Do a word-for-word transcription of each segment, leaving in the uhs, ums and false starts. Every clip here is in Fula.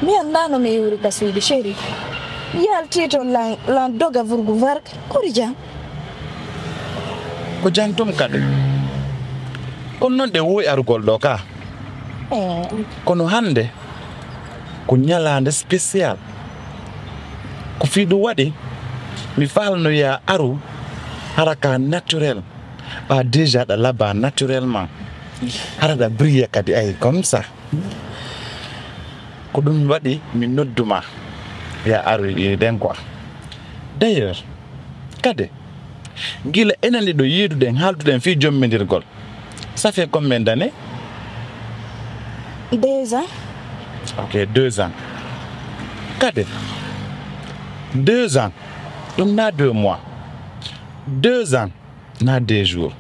Mi anndaa no mi iwri ka suudu, Sherif. Yalti to lan, lan doga vurgu vark, kori jam. Ko jam tum kadi. Kono noon ɗe woowi arugol ɗo ka. Eh. Kono hannde ko ñalaande spécial. Ko fii ɗum waɗi mi faalno ya aru hara ka naturel. Ɓa déjà ɗa laba naturellement. Hara ɗa briller kadi ay comme ça. Ko ɗum waɗi mi nodduma ya aru iɗen quoi. D'ailleurs, kadi, gila enen ɗiɗo yiiduɗen, haalduɗen fii jommindirgol. Ça fait combien d'années? Deux ans. Ok, deux ans. Kadi, deux ans, ɗum na deux mois. Deux ans, na deux jours.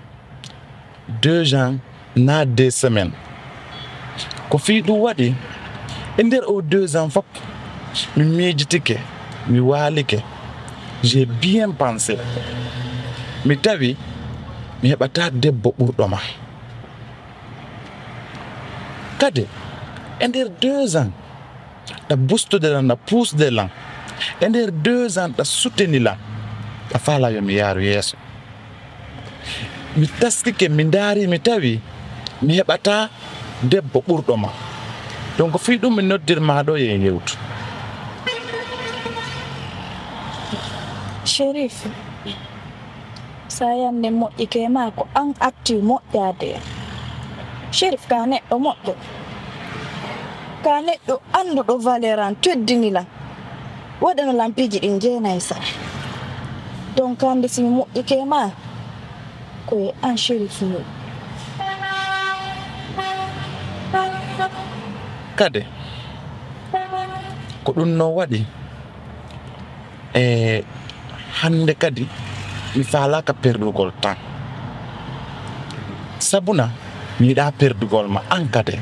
Deux ans, na deux semaines. Ko fii ɗum waɗi, e nder o deux ans fof, mi miijitike, mi waalike. J'ai bien pensé. Mi tawi mi heɓata debbo ɓurɗo ma. Kadi, e nder deux ans, ɗa bustude lan, ɗa puusde lan. E nder deux ans, ɗa suteni lan. Ɗa faala yo mi yaaru yeeso. Mi taskike, mi ndaari, mi tawi mi heɓata debbo ɓurɗo ma. Donc, fii ɗum mi noddirma ɗo ye yewtu. Sherif, sa yande moƴƴike ma ko an atti moƴƴade. Sherif ka neɗɗo moƴƴo. Ka neɗɗo annduɗo valeur an, teddini lan. Waɗana lan piiji ɗin jeenay sa. Donc, hannde si mi moƴƴike ma, ko e an Sherif ni. Kade, ko ɗum no waɗi. E hannde kadi, mi faalaaka perdugol tan. Sabuna, mi yiɗaa perdugol ma an kadi.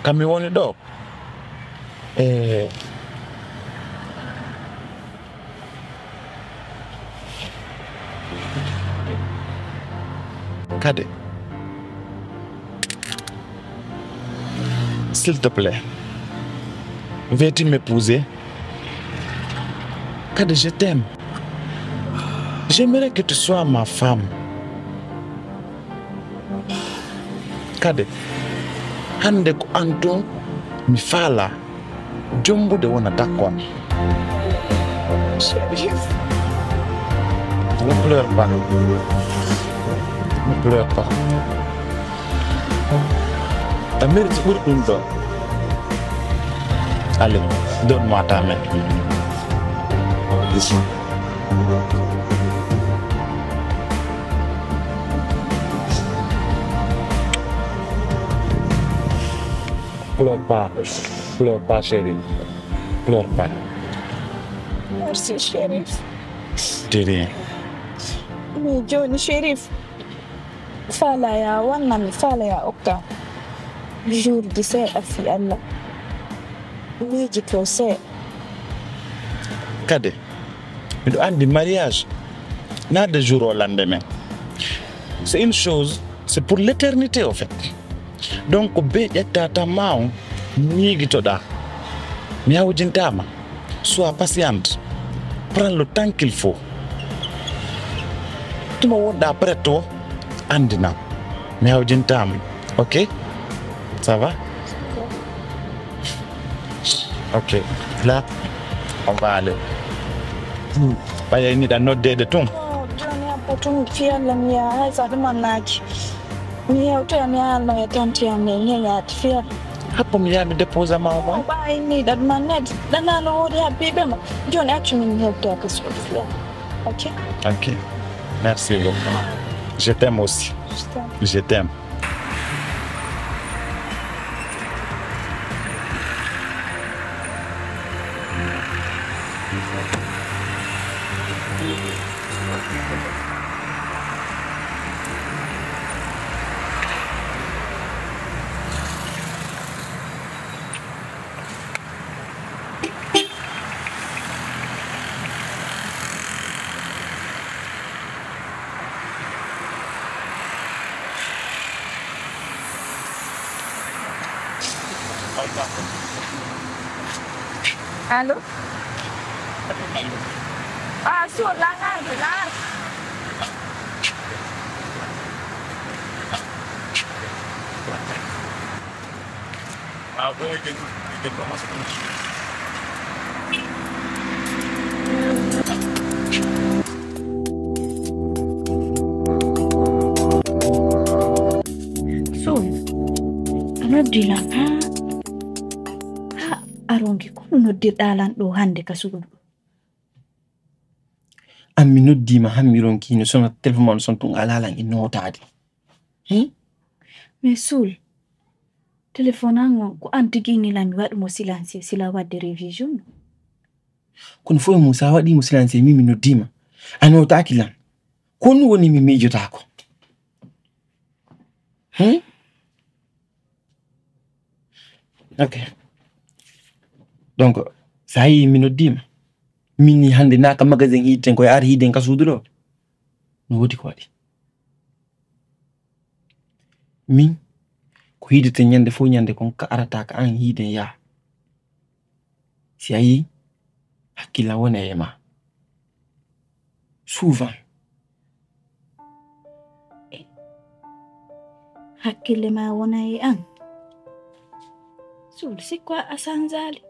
Ka mi woni ɗo, e kadi, s'il te plaît, veux-tu m'épouser? Kadi, je t'aime. J'aimerais que tu sois ma femme. Kadi, hannde ko an tun mi faala jombude wona dakkoon. Chérif. Ne pleure pas. Ne pleure pas. A mérite ɓuri ɗum ɗo. Allez, donne-moi ta main. Pleure pas, pleure pas, chérie. Pleure pas. Merci, Chérif. De rien. Mais Johnny, Chérif. Faala ya wanna mi, faala ya okka. Jour ji seeɗa fii Allah. Miijito seeɗa. Kade, miɗo anndi mariage, na de jour au lendemain. C'est une chose, c'est pour l'éternité, au fait. Donc, be ƴetta tan ma on, miigitoɗaa. Mi hawjintaama. Sois patiente. Prends le temps qu'il faut. Tuma wonɗa prête o, anndinam. Mi hawjintaama. Ok? Ça va? Ok. Là, on va aller. Hmm. Ɓaya iniɗa noddeede tun. Oh, jooni abba tun fiyalla mi yaha, hay sa ɗum annaaki. Mi hewtoya mi haalno e tanti am nde ñeñaade fiyalla. Happo mi yaha mi déposa ma o ma. Ɓaayi ni ɗaɗ ma net. Ɗanano woodi ha biɓe ma. Joni accu min mi hewta ka suudu flo. Ok? Ok. Merci beaucoup. Je t'aime aussi. Je t'aime. Je t'aime. Allo? Ah, so laŋaade laar. So, a noddi lan haa, haa a ronki, kono noddirɗaa lan ɗoo hannde ka suudu? An mi noddiima han mi ronki no sona téléphone ma no sona tun alaa lan e nootaade. Hein? Mais Soul, téléphone an on ko an tigi inni lan mi waɗu mo silencieux sila waɗde révision. Kono fof e mum sa waɗi mo silencieux min mi noddiima a nootaaki lan. Ko honɗum woni mi miijotaako? Hmm? Ok. Donc, sa yii mi noddiima, min ni hannde naa ka magasin hiiden ko e ar hiiden ka suudu ɗo. No woodi ko waɗi. Min, ko hiideten ñande fof ñande kon ka arata ka an hiiden yaa. Si a yii, hakkillan wona e ma. Souvent. Hakkille ma wona e an. Suul, sikko a sanzaali.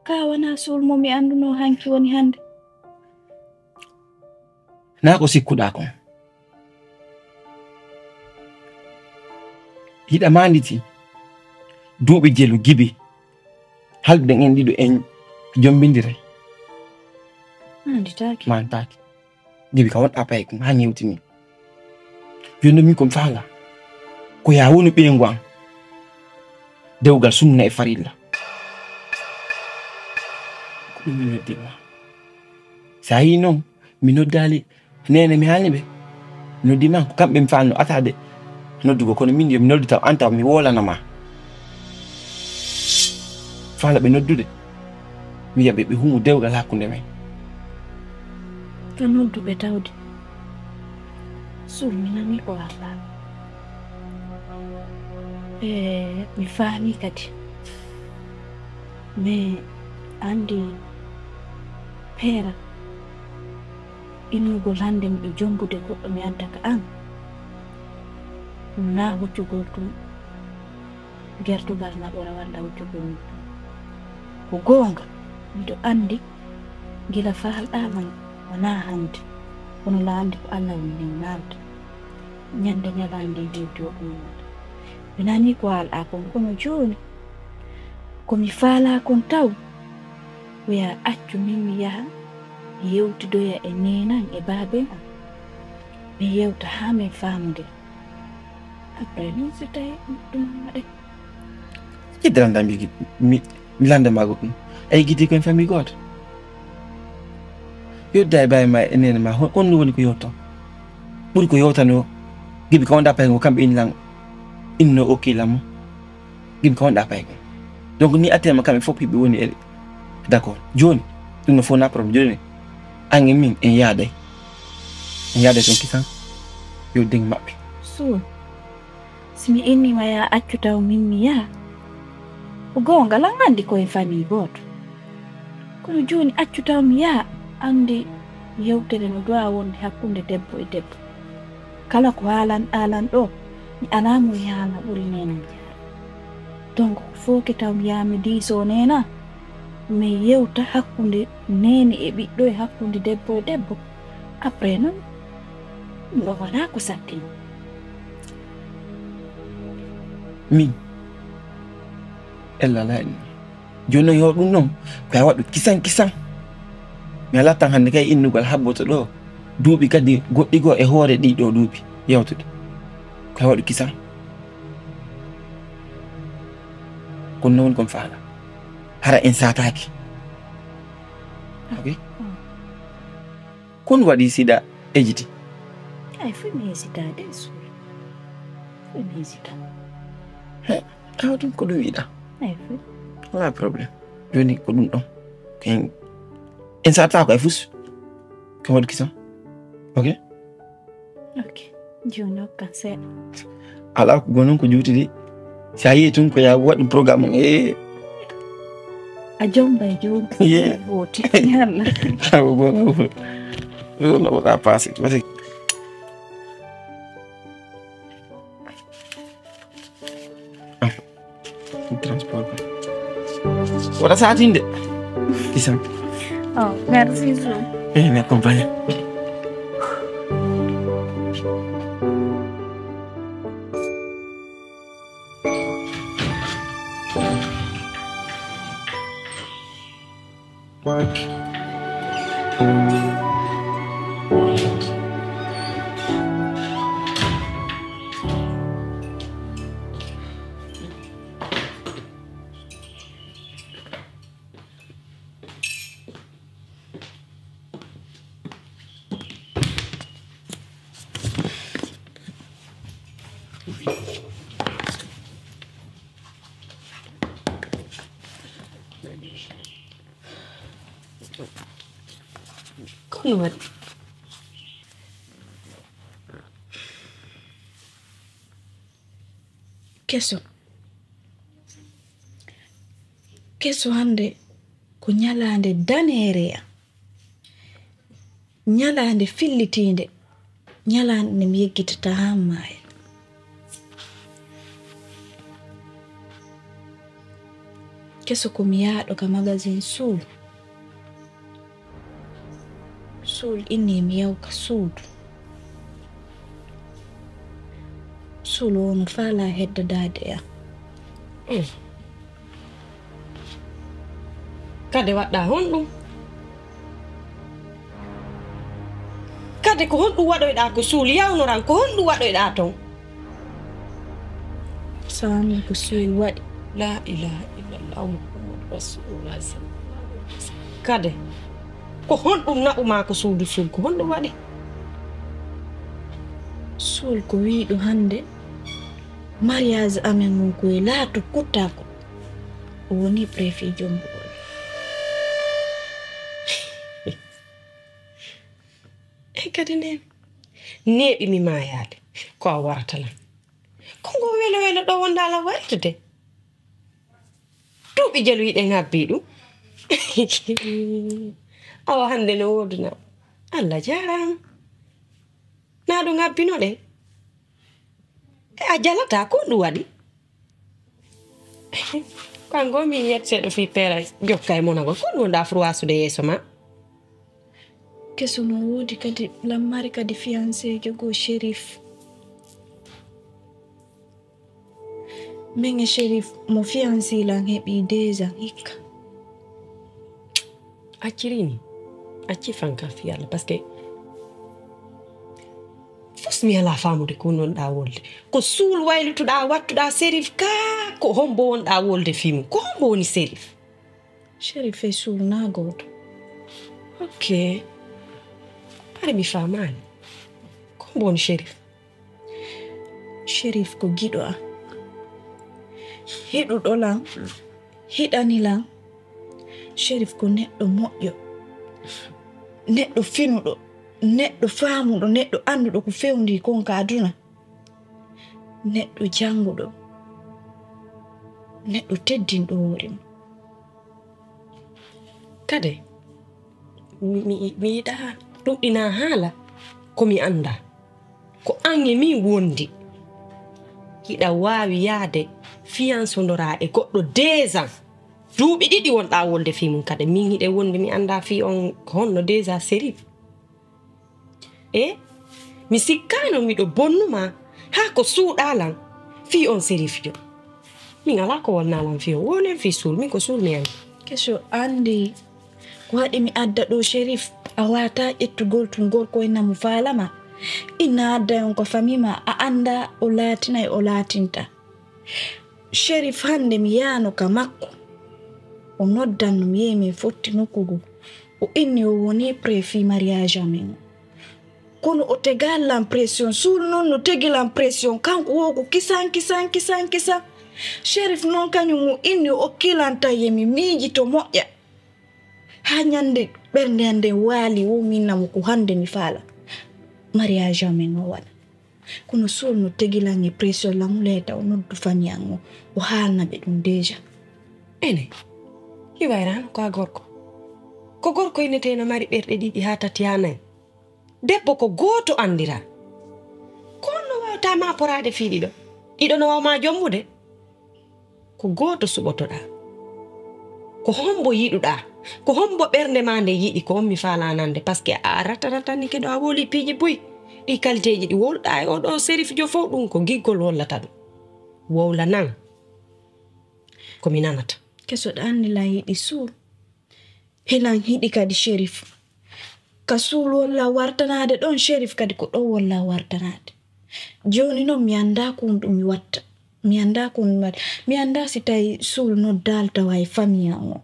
Ka wona suul mo mi annduno hanki woni hannde. Naa ko sikkuɗaa kon. Hiɗa maanditi duuɓi jelu gibi. Halden en ɗiɗo en jombindiray. Maanditaaki. Maanditaaki. Gibi ka wonɗa pay kon, haa ŋewtini. Jooni min ko mi faala. Ko yaa woni ɓeyngu an. Dewgal sunna e farilla. Ko ɗum mi noddi ma. Sa yii noon, mi noddaali neene, mi haalni ɓe. Mi noddi ma, ko kamɓe mi faalno ataade noddugol, kono min yo mi noddu taw, an taw mi woolana ma. Faala ɓe noddude, mi wiya ɓe, ɓe humu dewgal hakkunde men. To noddu ɓe tawde. Suul, mi nanii ko a faami. E, mi faami kadi. Mais anndi peera, innugol hannde miɗo jombude goɗɗo mi adda ka an, wonaa huccugol tun gertogal naɓora walla huccugol nokku. Ko goonga, miɗo anndi gila faalɗaa lan wonaa hannde, kono lan anndi ko Alla woni newnaalde. Ñande ñalaande e leydi o ɗum woni. Mi nanii ko haalɗaa kon, kono jooni ko mi faalaa kon taw, ko yaa accu min mi yaha mi yewtidoya e neenan e baaben an. Mi yewta haa min faamondir. Après, non, si tawi ɗum waɗi. Ƴeddere am, mi, mi, mi landa ma goɗɗum. A yiggiti ko en famille gooto. Yodda e baay ma e nene ma, hon, on woni ko yewto. Ɓuri ko yewtano, gibi ka wonɗa pay ngo, kamɓe innan, inno okki lammo. Gibi ka wonɗa pay ngo. Donc, ni attema kamɓe fof hiɓe woni e, d'accord. Jooni, ɗum no fof na problème. Jooni, an e min, en yaaday. En yaaday toon kisan, yo deng maɓɓe. Suun. Si mi innii ma yaa accu taw min mi yaha. Ko goonga, lan anndi ko en famille gooto. Kono jooni accu taw mi yaha, anndi yewtere no duwaa wonde hakkunde debbo e debbo. Kala ko haalanɗaa lan ɗoo, mi alaa mo mi haalna ɓuri neenan jaara. Donc, ko fooke taw mi yaha mi diisoo neenan, mi yewta hakkunde neene e ɓiɗɗo e hakkunde debbo e debbo. Après noon, ɗum ɗo wonaa ko saɗtini. Min, Ella la inna. Jooni noon yo ɗum ɗoon, ko a waɗu kisan kisan. Mi alaa tan hannde kay innugol habboto ɗo. Duuɓi kadi goɗɗi goo e hoore ɗii ɗo duuɓi yawtude. Ko a waɗu kisan. Kono noon kon faala. Hara en saataaki. Ok? Kon waɗi siɗa ejiti. Ay, fof mi hesitaade, so. Fof mi hesita. He, awa ɗum ko ɗum wiɗa. Ay, fof. Wala problème. Jooni ko ɗum ɗon. Ken, en saataako e fus. Ken waɗu kisan. Ok? Ok. Jooni o kan seeɗa. Alaa ko gonon ko juuti de. Si a yii tun ko yaa waɗi programme on. Eh. A jombay jooni. Ye. Wooti. Yalla. Awo gono. Gono wala passé. Passé. Ah. Transport ko. Wala satinde. Kisan. Oh, merci so. Eh, mi accompagne. Kono waɗi keso. Keso hannde ko ñalaande daneere am. Ñalaande fillitiinde. Ñalaande nde mi yeggitata haa maaya. Keso ko mi yaaɗo ka magasin suul. Suul inni mi yaw ka suudu. Suul o no faalaa heddadaade e am. Kade waɗɗaa honɗum? Kade ko honɗum waɗoyɗaa ko suul yawnoran? Ko honɗum waɗoyɗaa ton? Saami ko suul waɗi. La ilaha illallah Muhammadu Rasulullah sallallahu alaihi wasallam. Kade ko honɗum naɓu maa ko suudu suul? Ko honɗum waɗi? Suul ko wiiɗo hannde mariage amen ngun ko e laatu kuttaako. O woni préfet Jombugol. E kadi nden neeɓi mi maayaade ko a warata lan. Ko ngo welo welo ɗo wonɗaa lan waylude? Duuɓi jelu hiɗen habbii ɗum. Awa hannde no woodunaa. Allah jaaraama. Naa ɗum habbinoɗen. E a jalataa, ko ɗum waɗi? Kanko min yetteɗo fii peera jokka e monagol. Ko ɗum wonɗaa fur waasude yeeso ma? Keso no woodi kadi lammari kadi fiyanseejo goo Sherif. Min e Sherif mo fiyansii lan heɓii deux ans hikka. Accirini, acci fanka fii Allah, parce que fus mi alaa faamude ko wonɗaa wolde. Ko suul waylutuɗaa, wattuɗaa Sherif kaa, ko hombo wonɗaa wolde fii mum? Ko hombo woni Sherif? Sherif e suul naa gooto. Ok. Hari mi faamaali. Ko hombo woni Sherif? Sherif ko giɗo am. Hiɗuɗo lan, hiɗani lan. Sherif ko neɗɗo moƴƴo. Neɗɗo finuɗo, neɗɗo faamuɗo, neɗɗo annduɗo ko fewndii kon ka aduna. Neɗɗo jannguɗo, neɗɗo teddinɗo hoore mum. Kade, mi, mi, mi yiɗaa ɗuɗɗinaa haala ko mi anndaa. Ko an e min wondi. Hiɗa waawi yahde fiyansondoraa e goɗɗo deux ans. Duuɓi ɗiɗi wonɗaa wolde fii mum kade. Min hiɗen wondi mi anndaa fii on ko honno déjà Sherif. E mi sikkaano miɗo bonnu maa haa ko suuɗaa lan fii on Sherifjo. Min alaa ko wonnaa lan fiyo. Wonen fii suul, min ko suul mi anndi. Keso anndi ko waɗi mi adda ɗo Sherif, a waata ƴettugol tun gorko inna mo faalama. Inna adda on ko famima, a annda o laatinay o laatinta. Sherif hannde mi yaano ka makko. O noddanno mi yehi min fotti nokku go. O inni o woni prêt fii mariage amen. Kono o tegal lan pression, suul non no tegi lan pression, kanko wo ko kisan, kisan, kisan, kisan. Sherif non kañum o inni o okkilanta ye mi miijito moƴƴa. Haa ñande ɓernde an nden waali wo min namo ko hannde mi faala. Mariage amen o waɗa. Kono suul no tegi lan e pression lan o leeta o noddu fami an o, o haalna ɓe ɗum déjà. Ene, hiwayraano ko a gorko. Ko gorko inetee no mari ɓerɗe ɗiɗi haa tati haa nayi. Debbo ko gooto anndiraa. Ko honno waawtaa maa poraade fii ɗiɗo? Ɗiɗo no waaw maa jombude? Ko gooto suɓotoɗaa. Ko hombo yiɗuɗaa? Ko hombo ɓernde maa nde yiɗi? Ko on mi faalaa nande, parce que a rata ratanike ɗo a wowli piiji buy. Ɗi kaliteeji ɗi wowluɗaa e oo ɗoo Serif jo fow, ɗum ko giggol wollata ɗum. Wowla nan. Ko mi nanata. Keso ɗa anndi lan yiɗi suul. Hilan hiɗi kadi Sherif. Ka suul wolla wartanaade ɗon, Sherif kadi ko ɗon wolla wartanaade. Jooni non mi anndaa ko ɗum mi watta. Mi anndaa ko ɗum mi watta. Mi anndaa si tawi suul noddaali tawa e famille an o.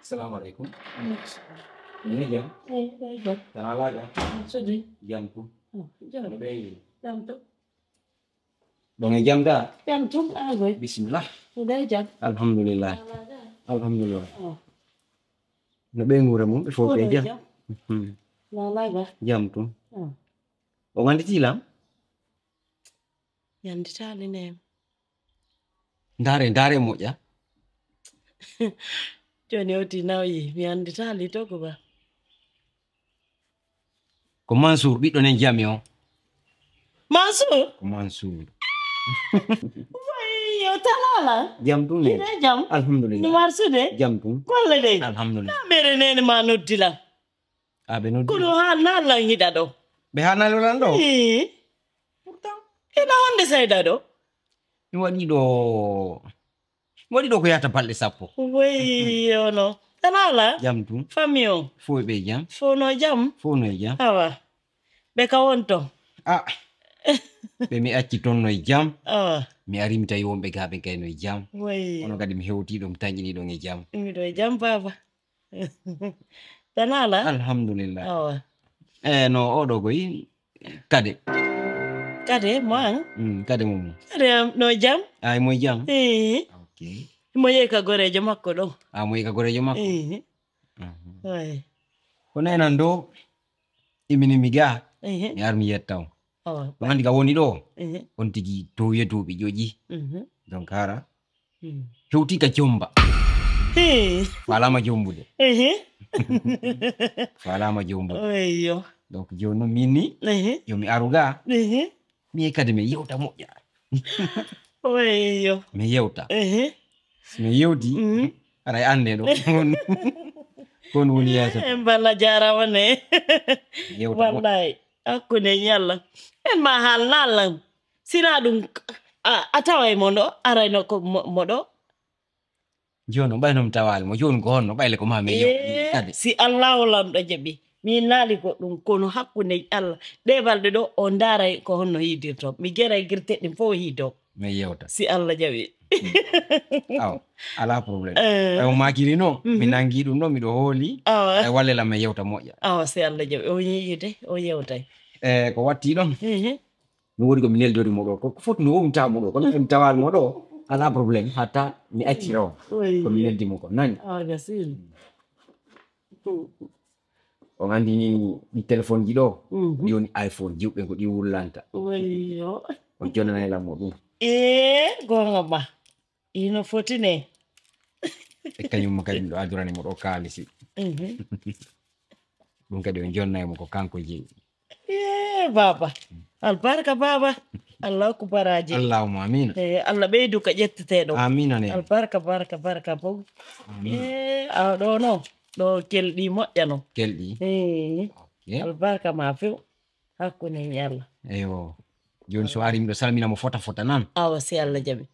Assalamu alaikum. Ni jam? Eh, eh, jam. Tan alaa jam? Sudi. Jam ko? Oh, jam. No ɓe yi? Jam to. Ɗon e jam da? Jam tun, ah, goy. Bismillah. Ɗa e jam? Alhamdulillah. Alhamdulillah. Oh. No ɓe nguura mum, ɓe fof ɓe jam. Jam. Mhm. Lala ga. Jam tun. Oh. O annditi lam? Mi annditaali ne. Ndaare, ndaare moƴƴa. Jooni o ti nawyi, mi annditaali to ko ba. Ko Mansour, ɓiɗɗo nen jami o. Mansour? Ko Mansour. Way, yo talala. Jam tun ne. Ine jam? Alhamdulillah. No marsude? Jam tun. Golle de? Alhamdulillah. Na mere nene ma noddi lan. A ɓe noddi. Kono ha na lan hiɗa ɗo. Ɓe ha na lan ɗo? Ii. Pourtant. Ina honde sayda ɗo? Mi waɗi ɗo. Mi waɗi ɗo ko yahata balɗe sappo. Wey, ono. Tanala? Jam tun. Famille o? Fof ɓe jam. Fof no jam? Fof no jam. Awa. Ɓe ka won ton? Ah. Ɓe mi acci ton no e jam. Awa. Mi ari mi tawi wonɓe ga ɓen kay no e jam. Wey. Kono kadi mi hewti ɗo, mi tañƴini ɗon e jam. Miɗo e jam, baba. Tanala? Alhamdulillah. Awa. Eh, no, oɗo koy kade. Kade, mo an? Mm, kade mum. Kade am, no jam? Ay, mo jam? Eh. Ok. Mo yehi ka goreejo makko ɗon. Ah, mo yehi ka goreejo makko? Eh. Mhm. Ay. Ko nenan ɗo, imini mi ga, eh, mi ar mi yetta on. Awa. Ɗum anndi ka woni ɗo, eh, on tigi to wiye duuɓi joƴi. Mhm. Donc hara. Hmm. Hewti ka jomba. Hee. Faalama jombude. Ehe. Faalama jombude. Eyyo. Donc, jooni non min ni, ehe, yo mi aru ga. Ehe. Mi kadi mi yewta moƴƴa. Eyyo. Mi yewta. Ehe. Si mi yewti, mhm, aray annde ɗo. Kon, kon woni yeeso. En balla jaarama ne. Mi yewta moƴƴa. Wallahi. Hakkunde Yalla. En ma haal naalan. Sina ɗum, a, a taway mo ɗo, arayno ko mo, mo ɗo. Jooni, ɓay no mi tawaali mo, jooni ko honno, ɓayle ko maa mi yewta kadi. Si Allahu Lanɗo jaɓi, mi naali goɗɗum, kono hakkunde Allah, ɗee balɗe ɗo, o ndaaray ko honno hiidirto. Mi geray girte ɗin fof hiido. Mi yewta. Si Allah jaɓi. Aw, alaa problème. Eh. Ɓay o maakiri no, mi nangi ɗum ɗo, miɗo hooli. Awa. Ay, walle lam mi yewta moƴƴa. Awa, si Allah jaɓi. O yeeyude, o yewtay. Eh, ko watti ɗon? Mhm. Mi woni ko mi neldori mo ɗo. Ko, ko foti no wowmi tawa mo ɗo. Kono mi tawal mo ɗo. Alaa problème. Hatta mi accira o. Oui. Ko mi neldi mo ko. Nani? Ah, bien sûr. On anndi ni ɗi téléphone ji ɗo. Mhm. Ɗi woni iPhone jiwɓe ko ɗi wullanta. Oui, yo. O jonanay lam mo ɗum. Eh, gonga ma. Ino foti ne. E kañum mo kadi miɗo adurani mo ɗo kaalisi. Mhm. Ɗum kadi o jonnay mo ko kanko jeyi. Eh, Baba. Albarka baba. Allah ko baraji. Allahumma amin. Eh, Allah ɓeydu ko ƴetteteɗo. Amina ne. Albarka barka barka bogu. Amin. Eh, awa ɗo no. Ɗo kelɗi moƴƴa no. Kelɗi. Eh. Okay. Albarka ma few. Hakkunde e Allah. Eyo. Joni so ari miɗo salmina mo fota fota nan. Awa si Allah jaɓi.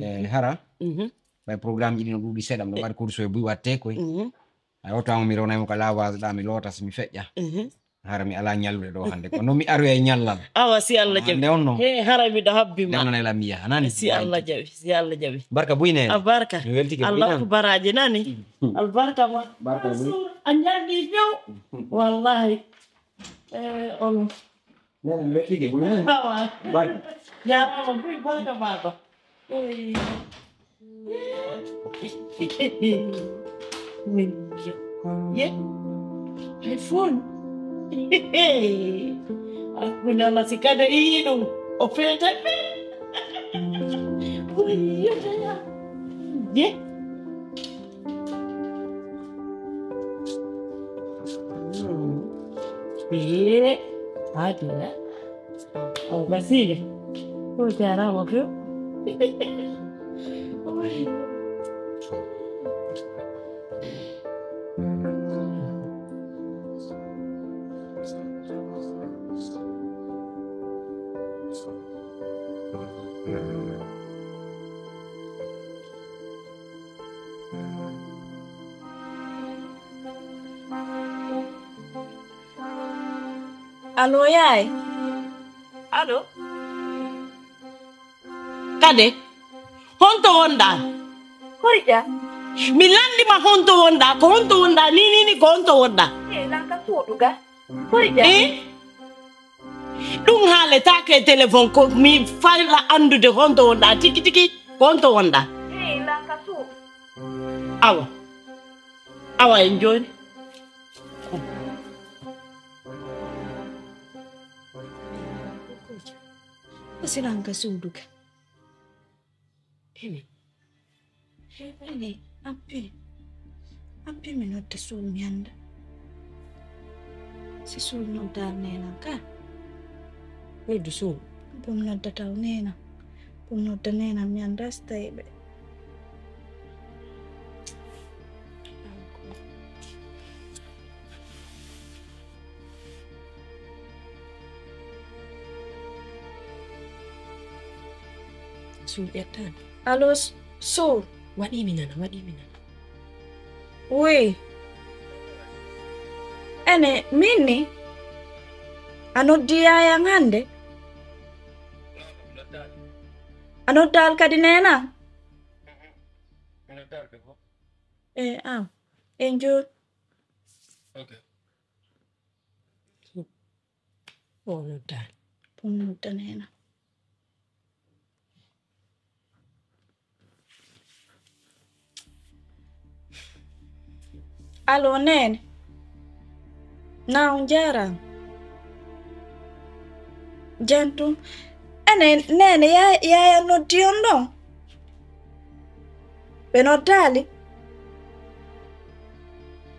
Eh, hara. Mhm. Ɓay programme ɗiɗi no ɗuuɗi seeɗa, miɗo mbaɗi course e buy watte koy. Mhm. Ay, o tawa mi rownay mo ka lavage ɗa, mi loota, si mi feƴƴa. Mhm. Hara mi ala ñallude ɗo hannde. Ko no mi aroya e ñallal. Awa, si Allah jaɓi. Hannde on no. He, hara miɗo habbi ma. Nde on nela mi yaha, nani? Si Allah jaɓi, si Allah jaɓi. Barka buy nene. A barka. Mi weltike buy Allah nene. Ko baraji nani. Mm. Albarka ma. Barka buy. A ñalli few. Wallahi. Eh, on. Nene, mi weltike buy nene. Awa. Barka. Jarama buy, barka baba. Ye, iPhone. Hakkunde Allah si kada yiyi ɗum, o feeta. Ye. Ye. Adila. O Basile. O jarama few. Allo, yaay. Allo. Kade, honto wonɗa? Koriƴa. Mi landima honto wonɗa, ko honto wonɗa, ni, ni, ni, ko honto wonɗa? Eh, nan ka suudu ga. Koriƴa. Eh? Ɗum haaletaake e téléphone, ko mi fala anndude honto wonɗa, tiki, tiki, ko honto wonɗa? Eh, nan ka suudu. Awa. Awa, en jooni. Ko silan ka suudu ka. Ene. Ene, appi. Appi mi nodda suul mi annda. Si suul nodda nena ka. Noddu suul. Bum nodda taw nena. Bum nodda nena mi annda si tawi ɓe. Suul ƴettaani. Allo, s-, suul. Waɗi mi nana, waɗi mi nana. Oui. Ene, min ni? A noddi yaayan hannde? A noddaali kadi nena? Eh, aw. En jooni. Ok. O noddaani. Bum nodda nena. Allo, nene. Na on jaaraama. Jantum. Ene, nene, ya-, yaaya noddi on ɗon? Ɓe noddaali?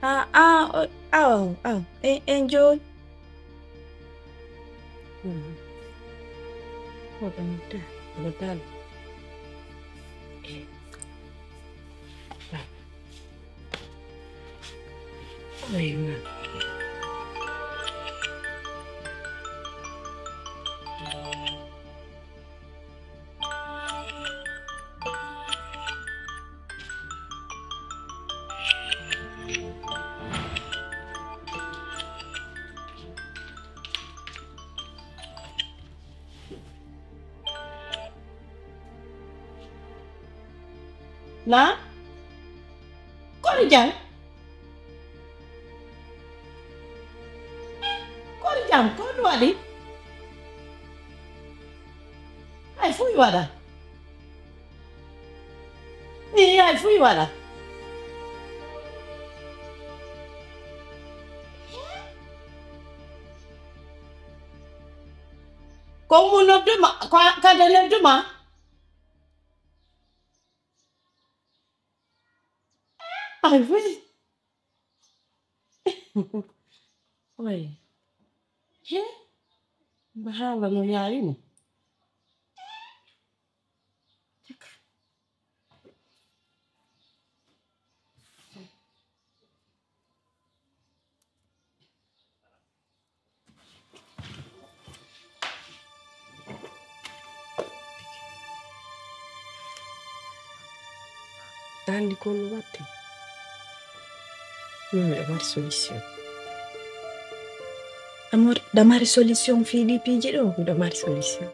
Ah, ah, o-, awa, awa, en, en jooni. Mhm. Ko ɓe nodda-, ɓe noddaali? Eh. Ba. Oy, ma. Na? Kono jam? Kono jam? Ko ɗum waɗi? Hay fuy waɗa. Ni hay fuy waɗa. Ko mo nodduma, ko a-, kade nodduma? Ay, oui. Oui. He? Mba haala no yaayino. Andi ko no watte? Min miɗo mari solution. Amor, da mari solution fii ɗi piiji ɗo? Miɗo mari solution.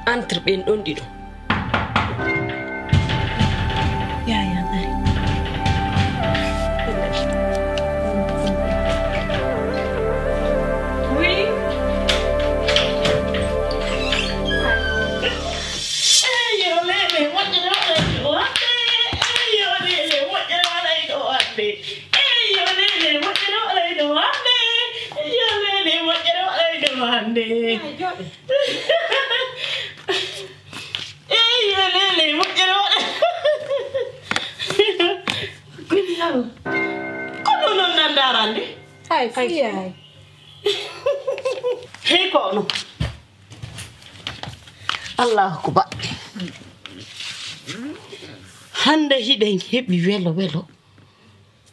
Entre ɓen ɗon ɗiɗo. Yaya, ari. Oui. Eyo, lele, moƴƴere waɗay ɗo hannde. Eyo, lele, moƴƴere waɗay ɗo hannde. Eyo, lele, moƴƴere waɗay ɗo hannde. Eyo, lele, moƴƴere waɗay ɗo hannde. Eyo, lele, moƴƴere waɗay. Kuni yaro. Kono non nan darande. Hay, fiyay. Hey, kono. Allahu akbar. Hannde hiɗen heɓi welo welo.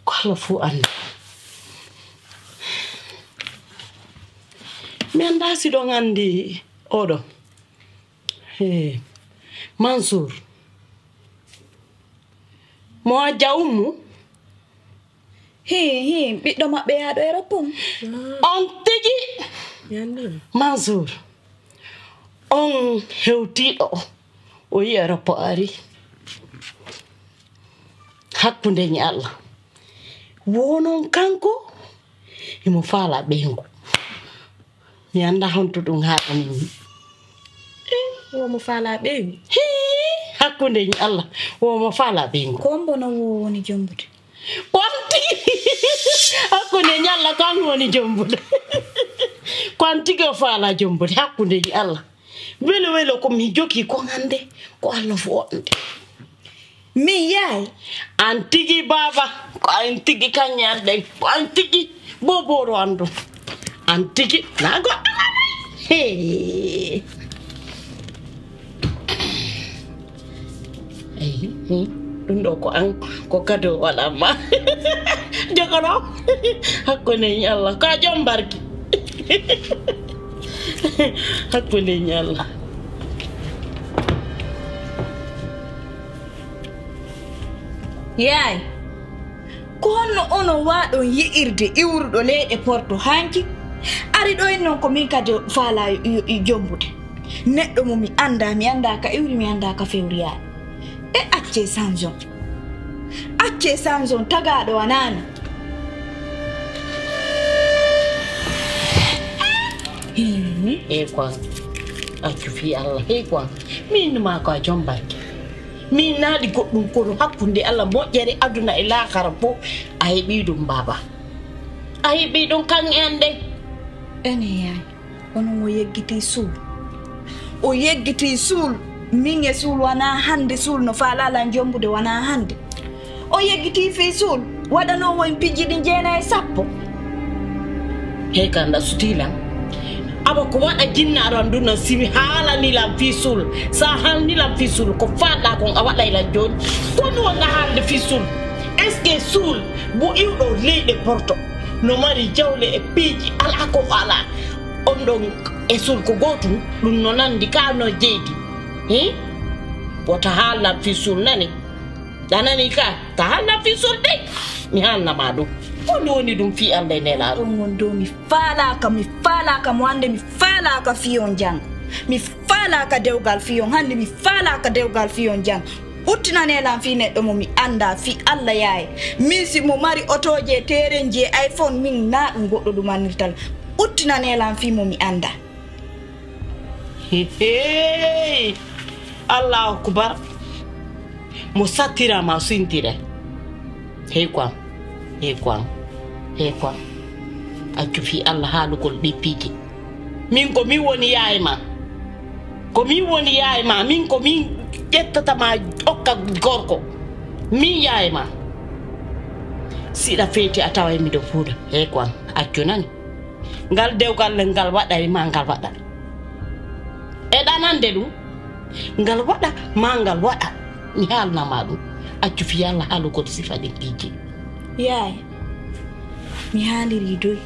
Ko Allah fof anndi. Mi anndaa si ɗon anndi oɗo. He, Mansour. Mo ajja ummu? Hii, hii, ɓiɗɗo maɓɓe yaaɗo Europe on. On tigi. Mi anndi. Mansour. On hewtiiɗo o. O yi'i Europe o ari. Hakkunde ñi Allah. Wonon kanko, himo faala ɓeyngu. Mi anndaa honto ɗum haaɗani mi. Eh, wo mo faala ɓeyngu? Hii, hakkunde ñi Allah, wo mo faala ɓeyngu. Ko on bono wo woni jombude? Ko an tigi. Hakkunde ñi Allah, ko an woni jombude. Ko an tigi o faala jombude, hakkunde ñi Allah. Welo welo ko mi jogii ko hannde, ko Allah fof wonde. Min yaay? An tigi baaba, ko an tigi kaññe an ɗen, ko an tigi boobooɗo an ɗum. An tigi, na goɗɗo na ɗum. Hee. Eyi, hmm, ɗum ɗo ko an, ko kado waɗan ma. Jogono, hakkunde ñi Allah, ko a jom barki. Hakkunde ñi Allah. Yaay, ko honno onon waaɗon yi'irde iwruɗo leyɗe Porto hanki? Ari ɗo en non ko min kadi faala yo, yo, yo jombude. Neɗɗo mo mi anndaa, mi anndaa ka iwri, mi anndaa ka fewriyaade. E accee Samson. Accee Samson tagaaɗo wanaani. Hii. Hey quoi. Accu fii Allah. Hey quoi. Mi innu maa ko a jom barke. Mi innaali goɗɗum kono hakkunde Allah moƴƴere aduna e laakara fof. A heɓii ɗum baaba. A heɓii ɗum kan e an ɗen. Ene yaay. Kono mo yeggitii suul. O yeggitii suul. Min e suul wanaa hannde, suul no faalaa lan jombude wanaa hannde. O yeggitii fii suul. Waɗanoo woyin pijji ɗin jeenayi e sappo. Hey, kanda sutii lan. Aba ko waɗa jinnaaro an ɗum nan si mi haalanii lan fii suul. Sa haalni lan fii suul, ko faalɗaa kon a waɗay lan jooni. Ko ɗum wonɗa haalde fii suul. Est-ce que suul mo iwɗo leyɗe Porto no mari jawle e piiji alaa ko o alaa? On ɗon e suul ko gootum, ɗum no nanndi ka no jeydi. Hi? Wota haalnan fii suul nani. A nani ka, ta haalnan fii suul dey. Mi haalna ma ɗum. Ko ɗum woni ɗum fii Allah e Nelaaɗo? Ɗum woni dow mi faalaaka, mi faalaaka mo hannde, mi faalaaka fii on janngo. Mi faalaaka dewgal fii on hannde, mi faalaaka dewgal fii on janngo. Uttinanee lan fii neɗɗo mo mi anndaa, fii Allah yaye. Min si mo mari otooji e teerenji e iPhone, min naa ɗum goɗɗo ɗumanirta lan. Uttinanee lan fii mo mi anndaa. Hey! Allahu akbar. Mo sattira ma sintire. Hey quoi. Hey quoi. Hey quoi. Accu fii Allah haalugol ɗi piiji. Min ko min woni yaye ma. Ko min woni yaye ma. Min ko min ƴettata ma okka gorko. Min yaye ma. Siɗa feeti a taway miɗo fuuda. Hey quoi. Accu nani. Ngal dewgal ngal waɗay ma ngal waɗa. E ɗanande ɗum. Ngal waɗa ma ngal waɗa. Mi haalna ma ɗum. Accu fii Allah haalugol sifa ɗin piiji. Yaay, mi haaliri doy.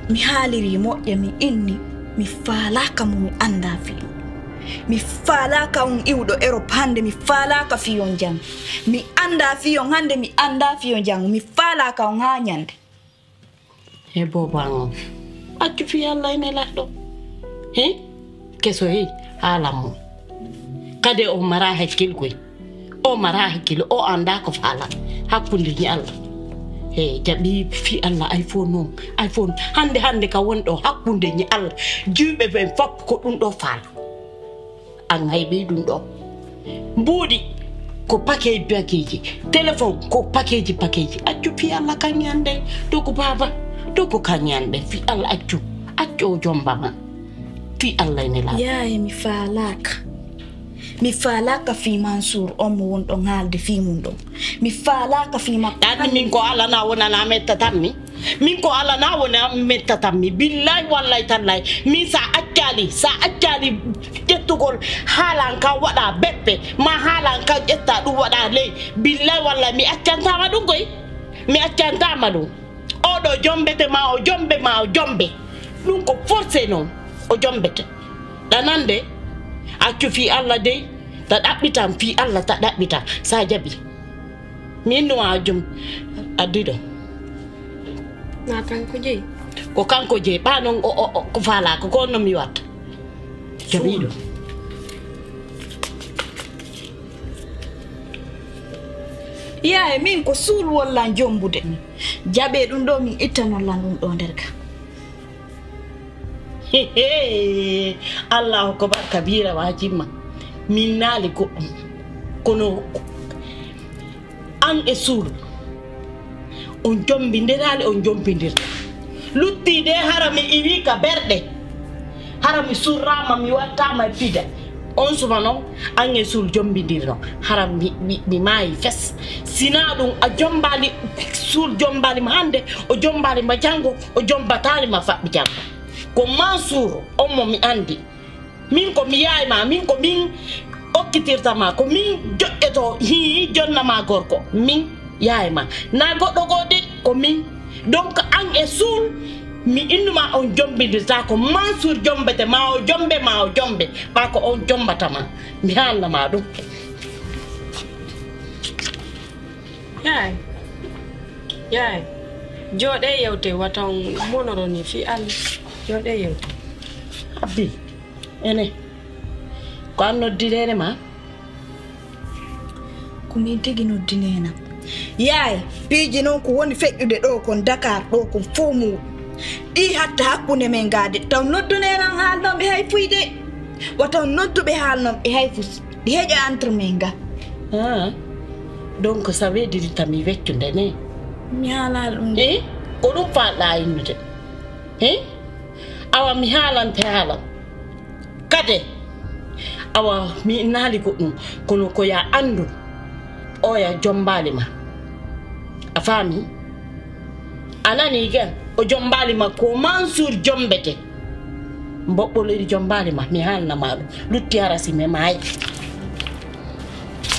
Mi haaliri moƴƴa, mi inni. Mi faalaaka mo mi anndaa fii mo. Mi faalaaka on iwɗo Erop hannde, mi faalaaka fii on jam. Mi anndaa fii on hannde, mi anndaa fii on jam. Mi faalaaka on haa ñande. He boobo an on. Accu fii Allah e nelaaɗo. He? Keso he, haalan mo. Kade o maraa hakkil koy. O maraa hakkil, o anndaa ko faala. Hakkunde ñi Allah. He, jaɓi fii Allah iPhone on. iPhone. Hannde, hannde ka won ɗo hakkunde ñi Allah. Jiwɓe ɓen fop ko ɗum ɗo faala. An hay ɓeyɗum ɗo. Mbuuɗi ko pakeji pakeji. Téléphone ko pakeji pakeji. Accu fii Allah kañi an ɗe. Dogo baaba. Dogo kañi an ɗe. Fii Allah accu. Accu o jomba ma. Fii Allah e nelaaɗo. Yaye mi faalaaka. Mi faalaaka fii Mansour on mo won ɗon haalde fii mum ɗon. Mi faalaaka fii makko. Ɗaani min ko Allah na wonana mettatammi. Min ko Allah na wona mettatammi. Billahi wallahi tallahi. Min sa accali, sa accali ƴettugol haalan ka waɗa beppe, ma haalan ka ƴetta ɗum waɗa ley. Billahi wallahi mi accantama ɗum koy. Mi accantama ɗum. Oɗo jombete ma o jombe ma o jombe. Ɗum ko forcé non o jombete. Ɗanande accu fii Allah dey ta ɗaɓɓitan fii Allah ta ɗaɓɓitan sa jaɓi. Min no a jom addiɗo. Na kanko jeyi. Ko kanko jeyi ɓa non o o o ko faala ko ko no mi watta. Jaɓiɗo. Yaye min ko suul wollan jombude. Jaɓe ɗum ɗo min ittanon lan ɗum ɗo nder ga. Allahu akbar kabira wa jimma. Min naali goɗɗum kono an e suul on jombindiraali on jombindirta lutti de hara mi iwi ka berɗe hara mi surrama mi wattama e pida on suma noon an e suul jombindirno hara mi, mi, mi maayi fes sina ɗum a jombali suul jombali ma hannde o jombali ma janngo o jombatali ma faɓɓi janngo ko mansour on mo mi anndi min ko mi yaay ma min ko min okkitirta ma ko min joƴƴoto hi jonna ma gorko min yaay ma na goɗɗo goo de ko min donc an e suul mi innuma on jombindirta ko mansour jombete ma o jombe ma o jombe ɓa ko on jombata ma mi haalna ma ɗum yaay yaay jooɗe yewte wata on monoro ni fii allah jooɗe yewte abbi ene ko an noddireene ma ko min tigi noddineena yaay piiji noon ko woni feƴƴude ɗo kon dakar ɗo kon fof muɗum ɗi hatta hakkunde men gaade taw noddunenan haalnoɓe hay fuyde wataw nodduɓe haalnoɓe hay fus ɗi heƴa entre men ga donc ça veut dire tami weccude ne mi haalaa ɗum de ko ɗum faalɗa innude e awa mi haalante haalan kade awa mi innaali goɗɗum kono ko ya anndu oya jombaali ma a faami a nani ga o jombaali ma ko mansour jombete mboɓɓoloyde jombaali ma mi haalna ma ɗum lutti hara si mi maayi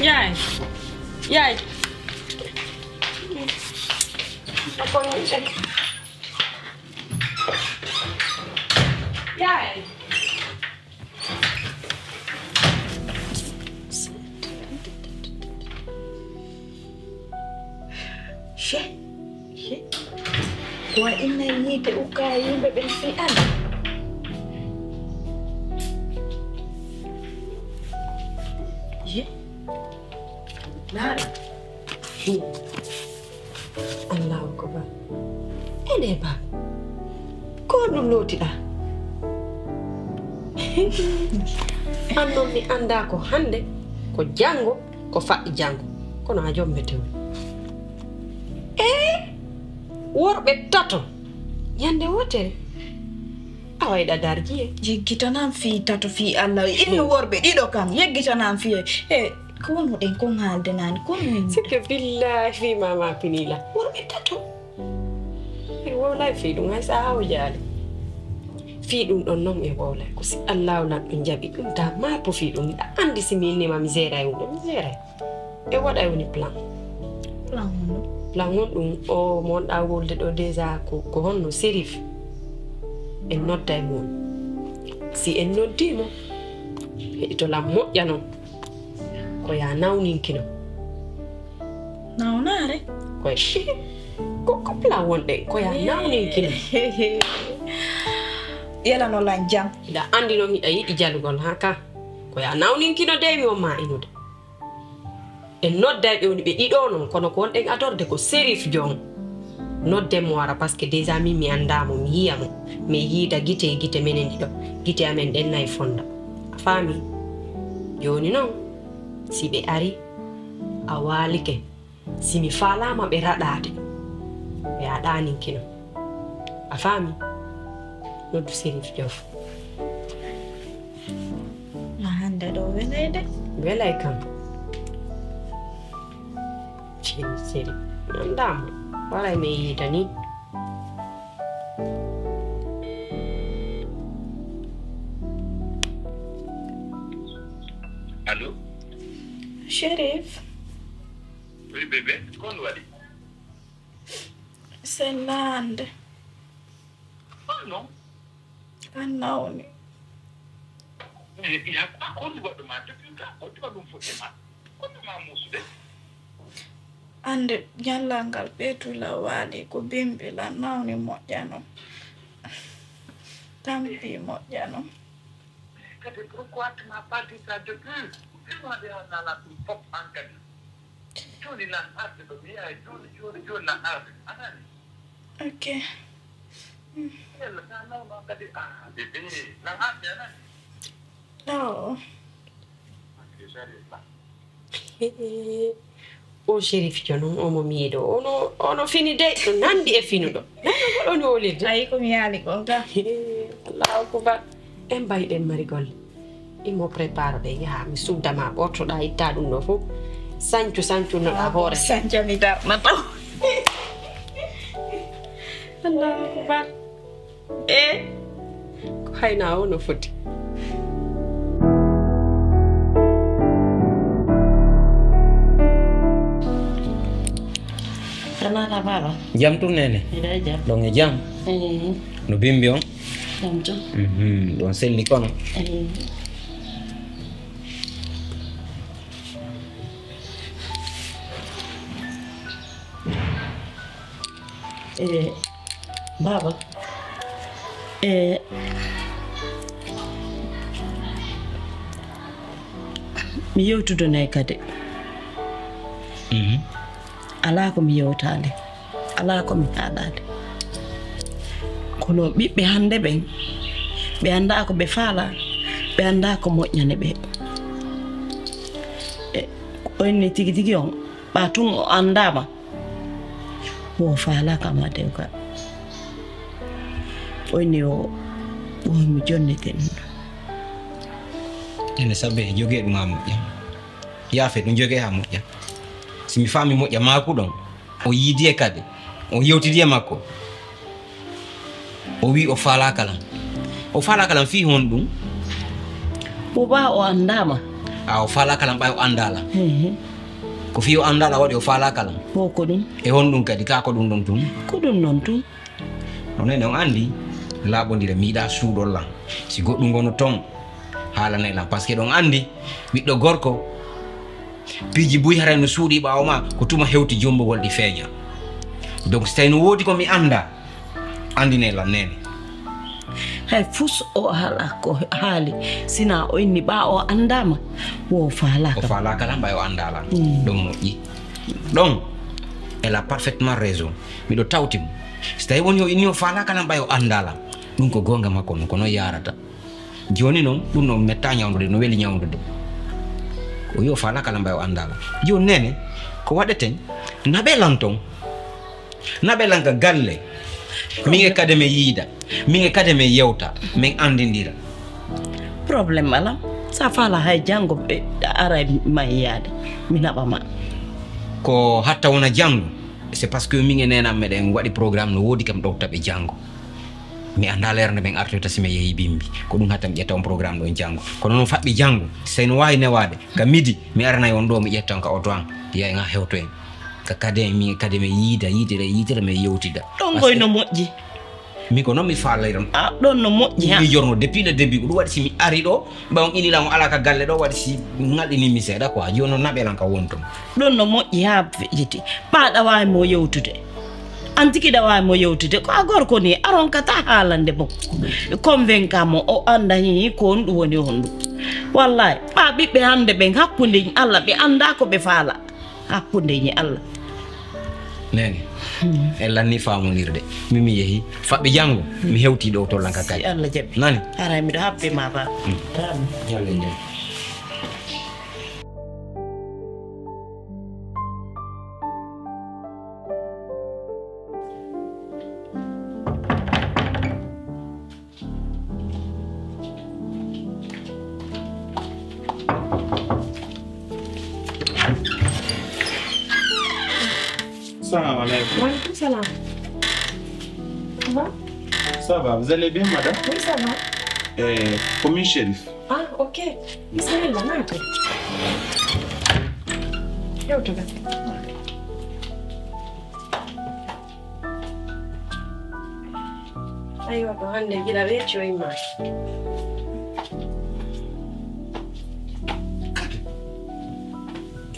yaay yaay yaay She, she. Wa inna yiite ukka yimɓe ɓen fi an. Ye. Naaɗa. Allahu akbar. Ene ba. Ko ɗum lootiɗa. An noon mi anndaa ko hannde ko janngo ko faɗɗi janngo kono a jombete woni e worɓe tato ñande wotere a wayɗa darji e jiggitanam fii tato fii allah inno worɓe ɗiɗo kam yeggitanam fii e ko wonno ɗen kon haalde nani kon min sikke billahi fii mama pinila worɓe tato Wallaay fii ɗum hay so a hawjaali. Fii ɗum ɗon non e wowlay. Ko si Allaahu lanɗo jaɓi ɗum, da maapo fii ɗum. Miɗa anndi si mi innii ma mi jeeray ɗum ɗon, mi jeeray. E waɗay woni plan. Plan honɗum? Plan on ɗum, o mo wonɗaa wolde ɗo déjà ko, ko honno Serif. En nodday mo. Si en noddii mo, heɗito lan moƴƴa non. Ko yaa nawninkino. Nawnaare? Koy. Ko, ko plan wonɗe, ko yaa nawninkino. Yela no lan jam. Miɗa anndi no miɗa yiɗi jalugol, haa ka. Ko yaa nawninkino de mi on maa inude. En nodday ɓe woni ɓe ɗiɗo non, kono ko wonɗen adorde ko Serif Jon. Nodden mo wara, parce que déjà min mi anndaa mo, mi yiya mo. Mi yiida gite e gite menen ɗiɗo. Gite amen ɗen nay fonda. A faami? Jooni non, si ɓe ari, a waalike. Si mi faalaama ɓe raɗaade, ɓe a ɗaaninkino. A faami? Noddu Serif Jon. Ma hannde ɗo welay de. Welay kam. Ceri, ceri. Nandaama. Waray mi yiida ni. Allo? Chérif. Oui, bébé. Ko on waɗi? Sellaande. Holno? An nawni. Eh, il y a quoi? Ko honɗum waɗɗu ma depuis ka? Ko honɗum ɗum fuɗɗi ma? Ko honɗum ma muusude? Annde ñallal ngal ɓeetu la waali ko bimbi la nawni moƴƴano. Tampi moƴƴano. Kadi pourquoi tu m'as pas dit ça depuis? Vraiment de on a la ɗum pop an kadi. Jooni lan arde ɗo mi yahay jooni, jooni, jooni lan arde. A nani? Ok. Yalla, sa nawno kadi, ah, bébé, lan arde, a nani? No. Ok, j'arrive là. O Chérif Jon on, omo miiɗo. Ono, ono fini de, no nandi e finuɗo. Nani ko ɗon wolirde? Ayi, ko mi yaali kon ka. Allahu akbar. En mbayi ɗen mari golle. Imo prépare ɓe yaha, mi sudda ma ɓortoɗa itta ɗum ɗo fof. Sancu, sancu no ɗa hoore. Sanca mi darna taw. Allahu akbar. E ko hayna o no foti. Tanana baba. Jam tun nene. Ida jam. Ɗon e jam. Eh. No bimbi on. Jam tun. Mhm. Ɗon selli kono. Eh. Eh, baba. Eh, mi yewtudonay kadi. Mhm. Alaa ko mi yewtaali. Alaa ko mi haalaade. Kono ɓiɓɓe hannde ɓen, ɓe anndaa ko ɓe faalaa, ɓe anndaa ko moƴƴani ɓe. E, ko inni tigi tigi on, ɓa tun o anndaama, wo faalaa kam haa dewgal. O inni o, wo mi jonnitini. Ene sabbe jogee ɗum haa moƴƴa. Yaafe ɗum jogee haa moƴƴa. Si mi faami moƴƴa, maaku ɗon. O yiidi e kadi. O yewtidi e makko. O wi o faalaaka lan. O faalaaka lan fii honɗum? Mo ɓaa o anndaama. A o faalaaka lan ɓay o anndaa lan. Ehe. Ko fii o anndaa lan waɗi o faalaaka lan. Wo ko ɗum. E honɗum kadi? Kaa ko ɗum ɗon tun? Ko ɗum ɗon tun. Onon on anndi laaɓondire mi yiɗaa suuɗol lan. Si goɗɗum ngono ton, haalanay lan. Parce que ɗon anndi ɓiɗɗo gorko, piiji buy haray no suuɗi ɓaawo ma, ko tuma hewti jombugol ɗi feeña. Donc, si tawi no woodi ko mi anndaa, anndinee lan neene. Hay fus o haala ko haali, sina o inni ɓaa o anndaama, wo faalaaka. O faalaaka lan ɓay o anndaa lan. Mm. Ɗon moƴƴi. Ɗon, elle a parfaitement raison. Miɗo tawti mo. Si tawi woni o inni o faalaaka lan ɓay o anndaa lan. Ɗum ko goonga makko non, ko non yaarata. Jooni non, ɗum non metta ñawndude, no weli ñawndude. O wi o faalaaka lan ɓay o anndaa lan. Jooni neene, ko waɗeten? Naɓe lan ton. Naɓe lan ka galle. Min e kade men yiida. Min e kade men yewta. Men anndindira. Problème alaa. Sa faala hay janngo ɓe aray ma yiyaade. Mi naɓa ma. Ko hatta wona janngo. C'est parce que min e neenam meɗen waɗi programme no woodi kam ɗowta ɓe janngo. Mi anndaa leer nde min artoyta si mi yehi bimbi. Ko ɗum hatta mi ƴetta on programme ɗon janngo. Kono noon faɓɓi janngo, si no waawi newaade, ka midi, mi aranay on ɗo, mi ƴetta on ka oto an. Yahay ŋa hewto en. Ka kadi mi, kadi mi yiida, yiidira, yiidira, mi yewtida. Ɗon ngoy no moƴƴi. Min ko noon mi faalay ɗon. A ɗon no moƴƴi ha. Mi jorno depuis le début, ko ɗum waɗi si mi ari ɗo, ɓe on inila on ala ka galle ɗo, waɗi si ŋalɗini mi seeɗa quoi. Jooni noon naɓe lan ka wonton. Ɗon no moƴƴi ha feƴƴiti. Ɓaaɗa waawi mo yewtude. An tigi ɗa waawi mo yewtude. Ko a gorko ni, aron ka ta haalande mo. Convainca mo, o annda hi ko on ɗum woni on ɗum. Wallahi, ɓaa ɓiɓɓe hannde ɓen hakkunde Allah, ɓe annda ko ɓe faala. Hakkunde ñi Allah. Nene, en lanni faamondirde. Min mi yehi. Faɓɓi janngo, mi hewti ɗo to lan ka kadi. Si Allah jaɓi. Nani? Haray miɗo haɓɓi ma ba. Ñalle ñalle. Salam alaikum. Wa alaikum salam. Ça va? Ça va, vous allez bien, madame? Oui, ça va. Eh, ko min Chérif. Ah, ok. Bismillah, naatu. Yewtuga. Aywa, ko hannde gila weeti o immaaki. Kade.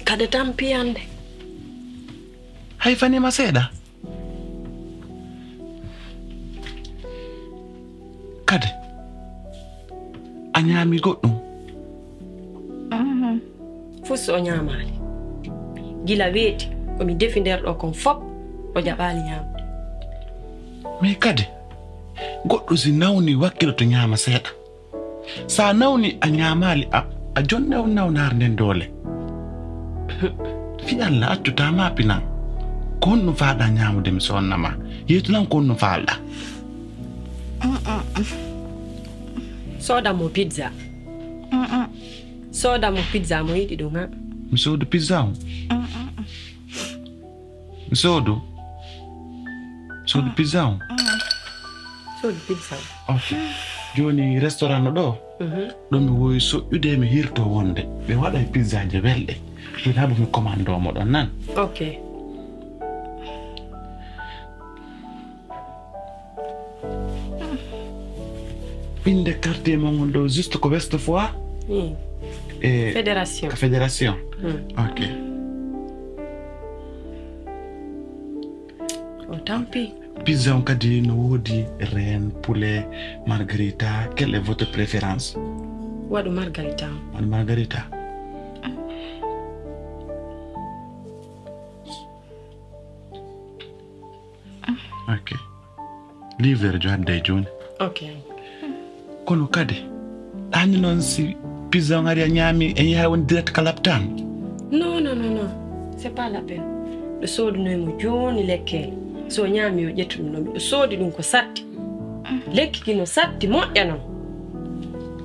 Kade tampi hannde. Hay faniima seeɗa. Kade. A ñaami goɗɗum? Mhm. Fus o ñaamaali. Gila weeti, ko mi defi nder ɗo kon fop, o jaɓaali ñaamude. Mais kadi, goɗɗo si nawni wakkiloto ñaama seeɗa. Sa nawni a ñaamaali, a, a jonne on nawnaare nden doole. Fi Allah, accu ta ma pinan. Ko honɗum faalɗa ñaamude mi sonna ma? Yeytu lan ko honɗum faalɗa? Sooda mo pizza. Sooda mo pizza mo yiɗi ɗum, ha? Mi soodu pizza on? Mi soodu? Mi soodu pizza on? Soodu pizza on. Ok. Jooni restaurant no ɗo? Mhm. Ɗo mi wowi soƴƴude, mi hirto wonde. Ɓe waɗa e pizza je welɗe. Jooni haɓu mi commande mo ɗon nan. Ok. Innde quartier mon on ɗo juste ko West Foire? Hmm. E Fédération. Ka Fédération. Hmm. Ok. O tampi. Pizza on kadi no woodi reine, poulet, margarita. Quelle est votre préférence? Waɗu margarita on. Waɗu margarita. Ok. Livreur jo adda e jooni. Ok. Kono kadi, ɗaani noon si pizza on ari a ñaami, en yahay woni direct ka laptaan? Non, non, non, non. C'est pas la peine. Ɗo soodunoy mo jooni lekkee. So o ñaami o ƴettu ɗum ɗo. Miɗo soodi ɗum ko satti. Lekki ki no satti moƴƴa noon.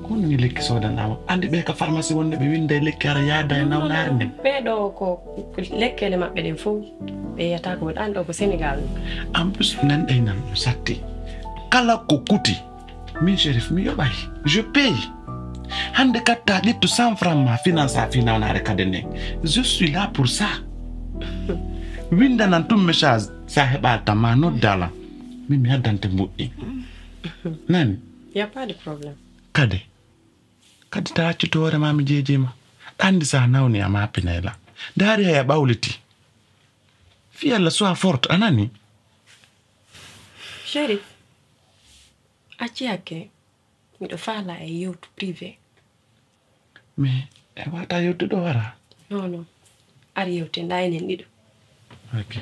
Kono ni lekki soodanaama. Andi ɓe ka pharmacie wonde ɓe winda e lekki ara yaada e nawnaare nden. Ɓee ɗo ko, ko lekkele maɓɓe ɗen fof. Ɓe yiyata ko ɗan ɗo ko Sénégal. En plus, nan ɗay nan ɗum satti. Kala ko kuti, min Chérif, mi yoɓay. Je paye. Hannde katta ƴettu cent francs ma finance a fi nawnaare kade nden. Je suis là pour ça. Windanan tum message, sa heɓa tan ma noddalan. Min mi addante mbuɗɗi. Nani? Y a pas de problème. Kade. Kadi ta accu to hoore ma mi jeejima. Ɗandi sa nawni a ma pinayla. Daari haya ɓawliti. Fi Allah soit forte, a nani? Chérif, acci hakke, miɗo faala e yewtu privé. Mais e wata yewtude o wara? Non, non. Ar yewte nda enen ɗiɗo. Ok.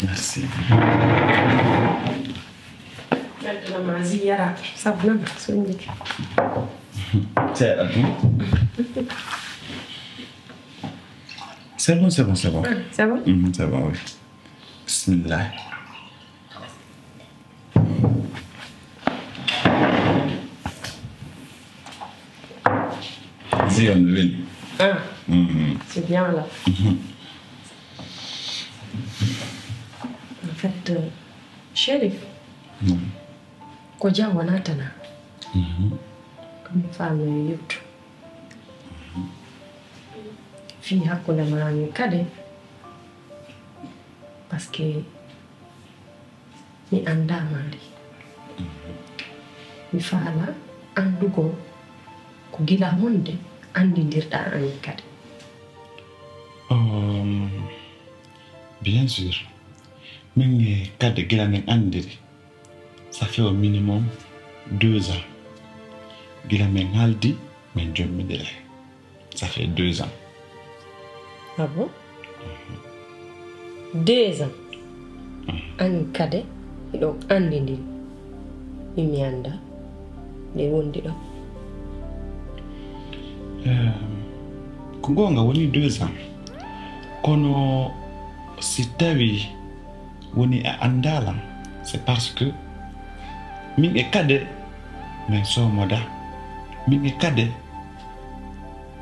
Merci. Maintenant, ma ziyara, ça va, soñjike. C'est bon, c'est bon, c'est bon. C'est bon ? Mhm, c'est bon, oui. Bismillah. Zion, oui. Ah, mhm. C'est bien là. Mhm. En fait, euh, Chérif, mhm, ko jam wonaa tan. Mhm. Ko mi faami yo yewtu. Mhm. Fii hakkunde maa mi kadi, parce que mi anndaa Mari. Mhm. Mi faala anndugol ko gila honde anndindirɗaa an kadi. Um, bien sûr. Min e kadi gila min anndiri. Ça fait au minimum deux ans. Gila min haaldi, min jommidiri. Ça fait deux ans. Ah bon ? Mhm. Deux ans ? Mhm. An kadi, hiɗon anndindiri. Min mi anndaa nde wondiɗon. Ehm, ko goonga woni deux ans. Kono si tawi woni a anndaa lan, c'est parce que min e kade min soomoda, min e kade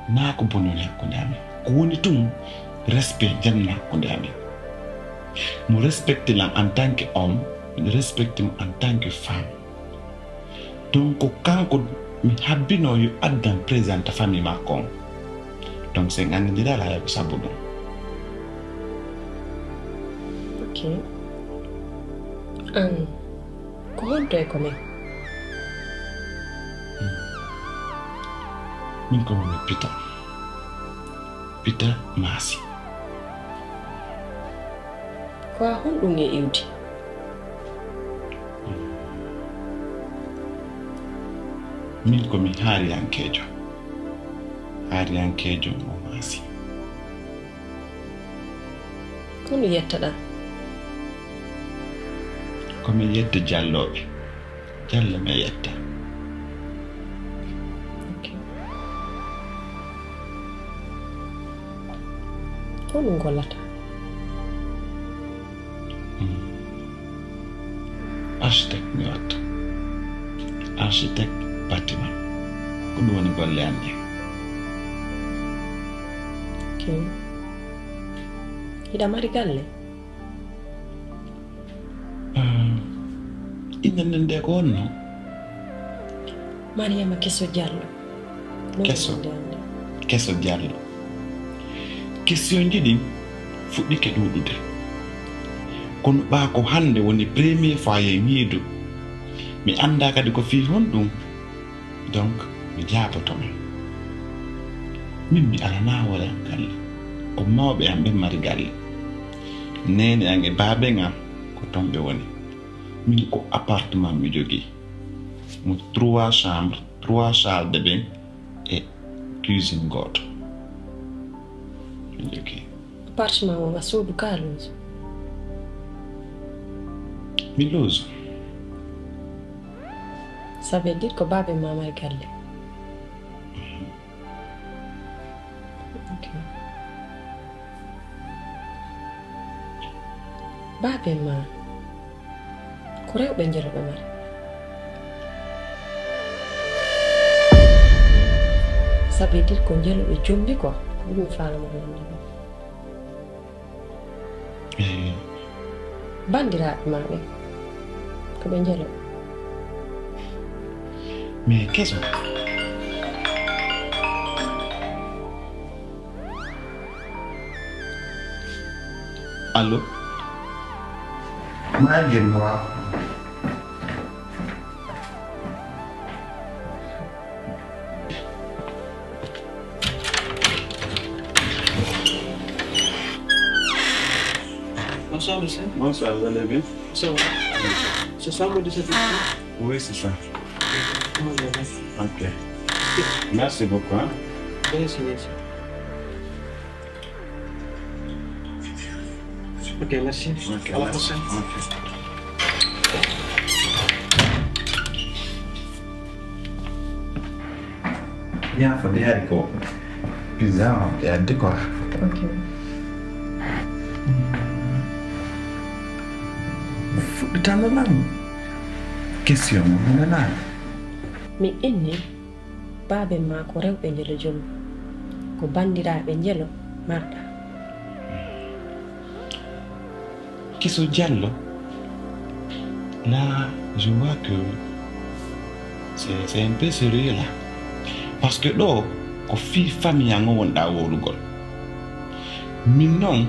naa ko bonani hakkunde amin. Ko woni tun, respect janna hakkunde amin. Mo respecte lan en tant que homme, miɗo respecte mo en tant que femme. Donc, ko kanko mi habbino yo addan présente famille makko on. Donc, sen anndindira alaa ko sabu ɗum. Ok. An, ko honto e ko men? Hmm. Min ko mi Peter. Peter Maasi. Ko a honɗum e iwdi? Min ko mi haariyankeejo. Haariyankeejo mo Maasi. Ko mi yetta ɗan? Ko mi yetta jallooɓe. Jalla mi yetta. Ok. Ko ɗum gollata? Hmm. Architecte mi watta. Architecte bâtiment. Ko ɗum woni golle am ɗe. Ok. Hiɗa mari galle? Ah, innde nden nde ko honno? Mariama Keso Diallo. Keso. Keso Diallo. Kestionji ɗin fuɗɗike ɗuuɗude. Kono ɓaa ko hannde woni premier fois ye ngiidu. Mi anndaa kadi ko fii honɗum. Donc, mi jaaboto ma. Min mi alanaa hoore am galle. Ko mawɓe am ɓen mari galle. Neene am e baaben am ko ton ɓe woni. Min ko appartement mi jogii. Mo trois chambres, trois salles de bain e cuisine gooto. Mi jogii. Appartement o, a suudu ka a luusu? Mi luusu. Ça veut dire ko baaben ma mari galle. Ok. Baaben ma, ko rewɓe njelo ɓe mari. Ça veut dire ko njelo ɓe jombi quoi. Ko ɗum mi faalaa mo wonde ɗum. Eh. Banndiraaɓe ma ɓen, ko ɓe njelo. Mais Keso. Allô? Maa ngi leen di waaw. Bonsoir, monsieur. Bonsoir, vous allez bien? Ça va. C'est ça, mon dix-sept? Oui, c'est ça. Comment vous allez? Ok. Merci beaucoup, hein. Merci, merci. Ok, merci. Ok, à la prochaine. Ok. Yaafo de hari ko pizza on ɓe addi quoi. Ok. Fuɗɗitano lan question mo mi nanaani. Mi inni baaben ma ko rewɓe njelo jom, ko banndiraaɓe njelo marɗa. Kiso Diallo, là, je vois que c'est, c'est un peu sérieux là. Parce que ɗo ko fii famille an o wonɗa wowlugol. Min non,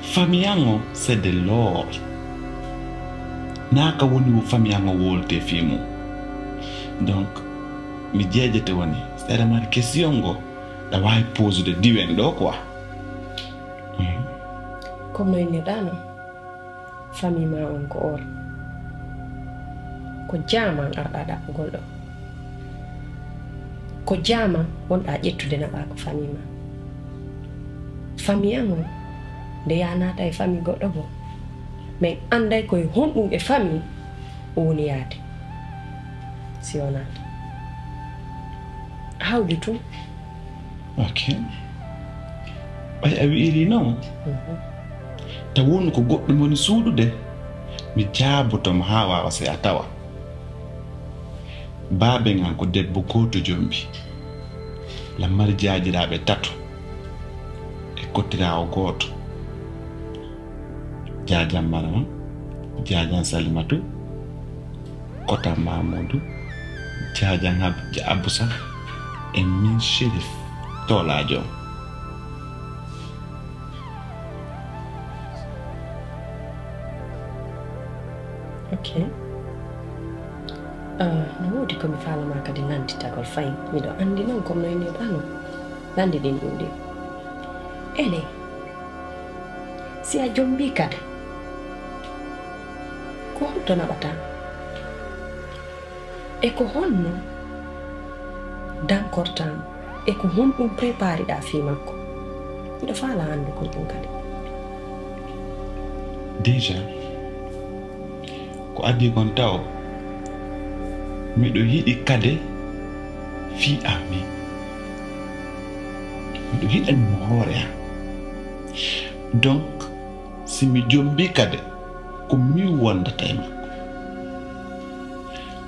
famille an o c'est de l'or. Naa ka woni wo famille an o wowlte fii mum. Donc, mi jeejete woni, c'est-à-dire question ngo, ɗa waawi posude diwen ɗo quoi. Comme no innirɗa non, famille ma on ko or. Ko jaaman arɗa ɗaɓɓugol ɗo. Ko jaaman wonɗa ƴettude naɓa ko famille ma. Famille an on, nde ya naata e famille goɗɗo goo, min annday koye honɗum e famille o woni yaade. Si wonaa hawju tun. Ok. Ɓay a wi'iri non, mhm, taw wonu ko goɗɗum woni suuɗude, mi jaaboto mo haa waawa si a tawa. Baaben an ko debbo gooto jombi. Lammari jaajiraaɓe tato e kottiraawo gooto. Jaajan Marama, Jaajan Salimatu, Kota Mamudu, Jaajan Ab-, Abusa, e min Sherif Toolaajo. Ok. Ah, no woodi ko mi faalama kadi lannditagol fay. Miɗo anndi non ko no inirɗa non. Lanndi ɗin ɗum ɗin. Ene, si a jombii kadi, ko honto naɓataa? E ko honno dankortaa mo? E ko honɗum prepariɗaa fii makko? Miɗo faalaa anndugol ɗum kadi. Déjà, ko adii kon tawo, miɗo yiɗi kade fii an min. Miɗo yiɗani mo hoore an. Donc, si mi jombii kade, ko min wondata e makko.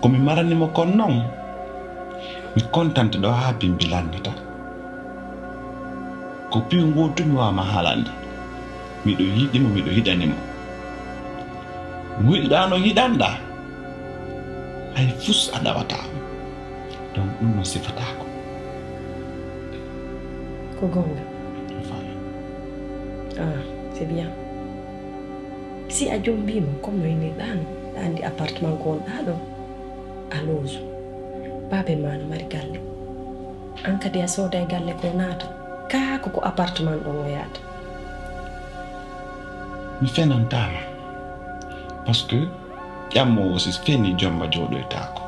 Ko mi marani mo kon non, mi kontante ɗo haa bimbi lannata. Ko piiw ngootu mi waawma haalande. Miɗo yiɗi mo, miɗo yiɗani mo. Mo yiɗuɗaa no yiɗanɗaa, hay fus a ɗawataa mo. Donc, ɗum no sifataako. Ko goonga. Mi faami. Ah, c'est bien. Si a jombiima, comme no innirɗaa no, ɗa anndi appartement ko wonɗaa ɗo, a looju. Baabe ma no mari galle. An kadi a sooday galle ko naata. Kaa ko, ko appartement ɗon o yaata. Mi fenantaama. Parce que ƴammoowo si feni jomba jooɗoytaako.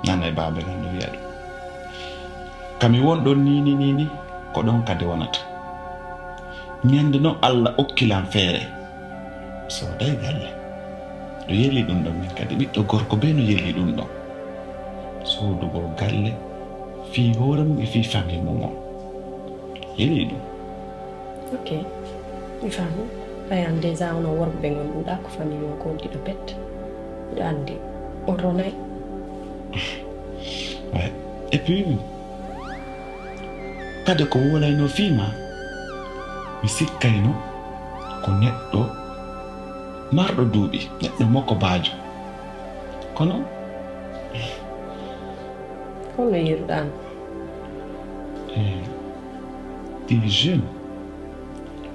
Nana e baabe kan no wi'a ɗum. Kami won ɗon nii, nii, nii, nii, ko ɗon kadi wonata. Ñande non Allah okkilan feere. Sooday galle. No yeli ɗum ɗon min kadi. Ɓiɗɗo gorko bee no yeli ɗum ɗon. Soodugol galle fii hoore mum e fii famille mum on. Yeli ɗum. Ok, mi faami. Ɓay an déjà onon worɓe ɓe ngonɗuɗaa ko famille mon ko on ɗiɗo pet. Miɗo anndi on ronay. Ouais. Et puis, kadi ko wowlayno fii ma, mi sikkayno ko neɗɗo marɗo duuɓi, neɗɗo mokobaajo. Kono? Kono yiɗuɗaa mo? Eh, t'es jeune.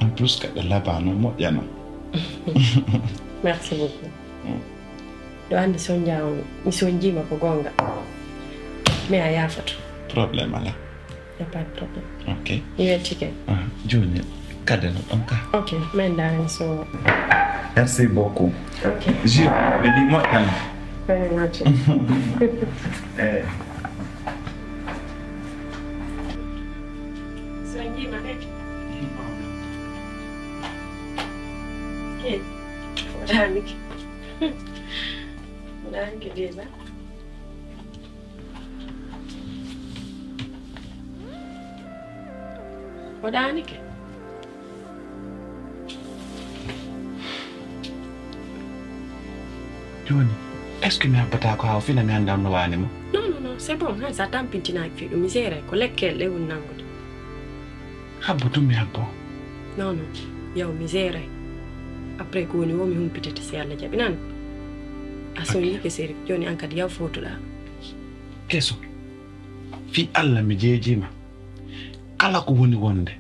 En plus, kaɗa labano moƴƴano. Merci beaucoup. Mm. Ɗo anndi sonja on, mi sonjiima ko goonga. Mais a yaafato. Problème alaa. Y a pas de problème. Ok. Mi weltike. Ah, jooni, kade no ɗon ka. Ok, min ndaaren so. Merci beaucoup. Ok. Jio, ɓe ɗi moƴƴan. Very much. Eh. Sonjiima de. Eh, wonanike. Wonanike déjà. O ɗaanike. Jooni, est-ce que mi habbataa ko haa o fina mi annda no waani mo? Non, non, non, c'est bon. Hay so a tampintinaaki fii ɗum, mi seeray. Ko lekkeel ɗe woni nanngude. Habbo tun mi habbo. Non, non, yaw mi seeray. Après ko woni woo mi humpitete si Allah jaɓi nani. A soñike Serif, jooni an kadi yaw footuɗaa. Keso, fii Allah mi jeejiima. Kala ko woni wonde,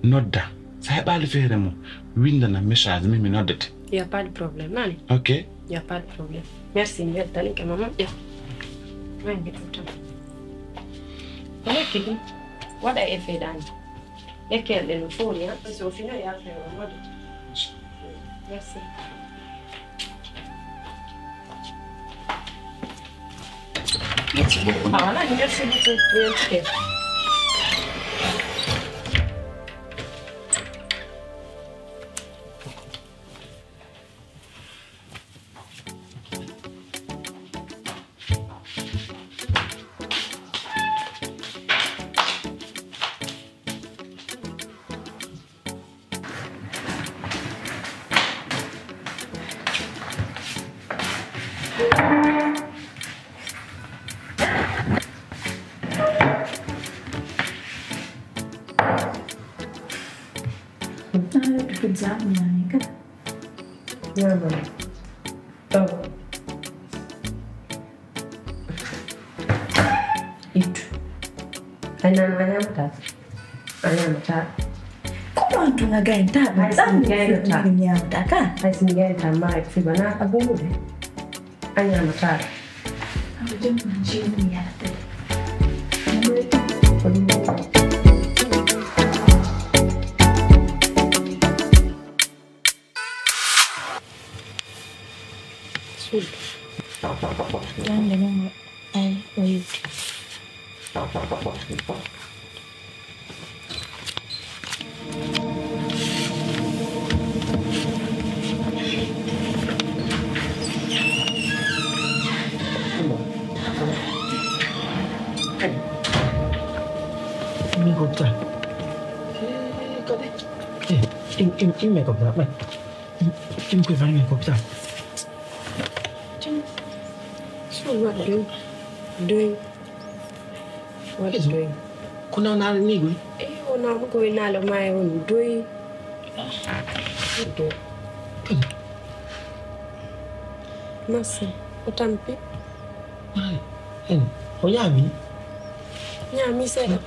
nodda. So a heɓaali feere mum, winndana message, min mi noddete. Y a pas de problème, nani? Ok. Y a pas de problème. Merci, mi weltanike ma moƴƴa. May mi ɗum tan. Ko lekki ɗum waɗa effet ɗaani. Lekkeel ɗe no foori, ha? So fino e affaire o moƴƴa. Merci. Merci beaucoup. Ah, voilà, merci beaucoup. Merci. Pizza ñaami ka. Ñaama. Ɗo. Ittu. Hay nano a ñaamata. A ñaamata. Ko ɗon tun a gayinta ɗum. Hay si mi gayinata. Ñaamata ka. Hay si mi gayinata ma e fiba na a gumude. A ñaamata. Awa jom man jini mi yaata. Suudu. Jannde mum ay o yewti. Min ko ta. Kadi. Im im im ko ba. Im ko fami ko ta. Sun waɗ doy. Doy. Waɗ doy. Ko nawnaade nii koy? Eyi, o nawno ko winnaale ma e on doy. Doy. Merci. O tampi. Ay, en. O ñaami? Ñaami seeɗa.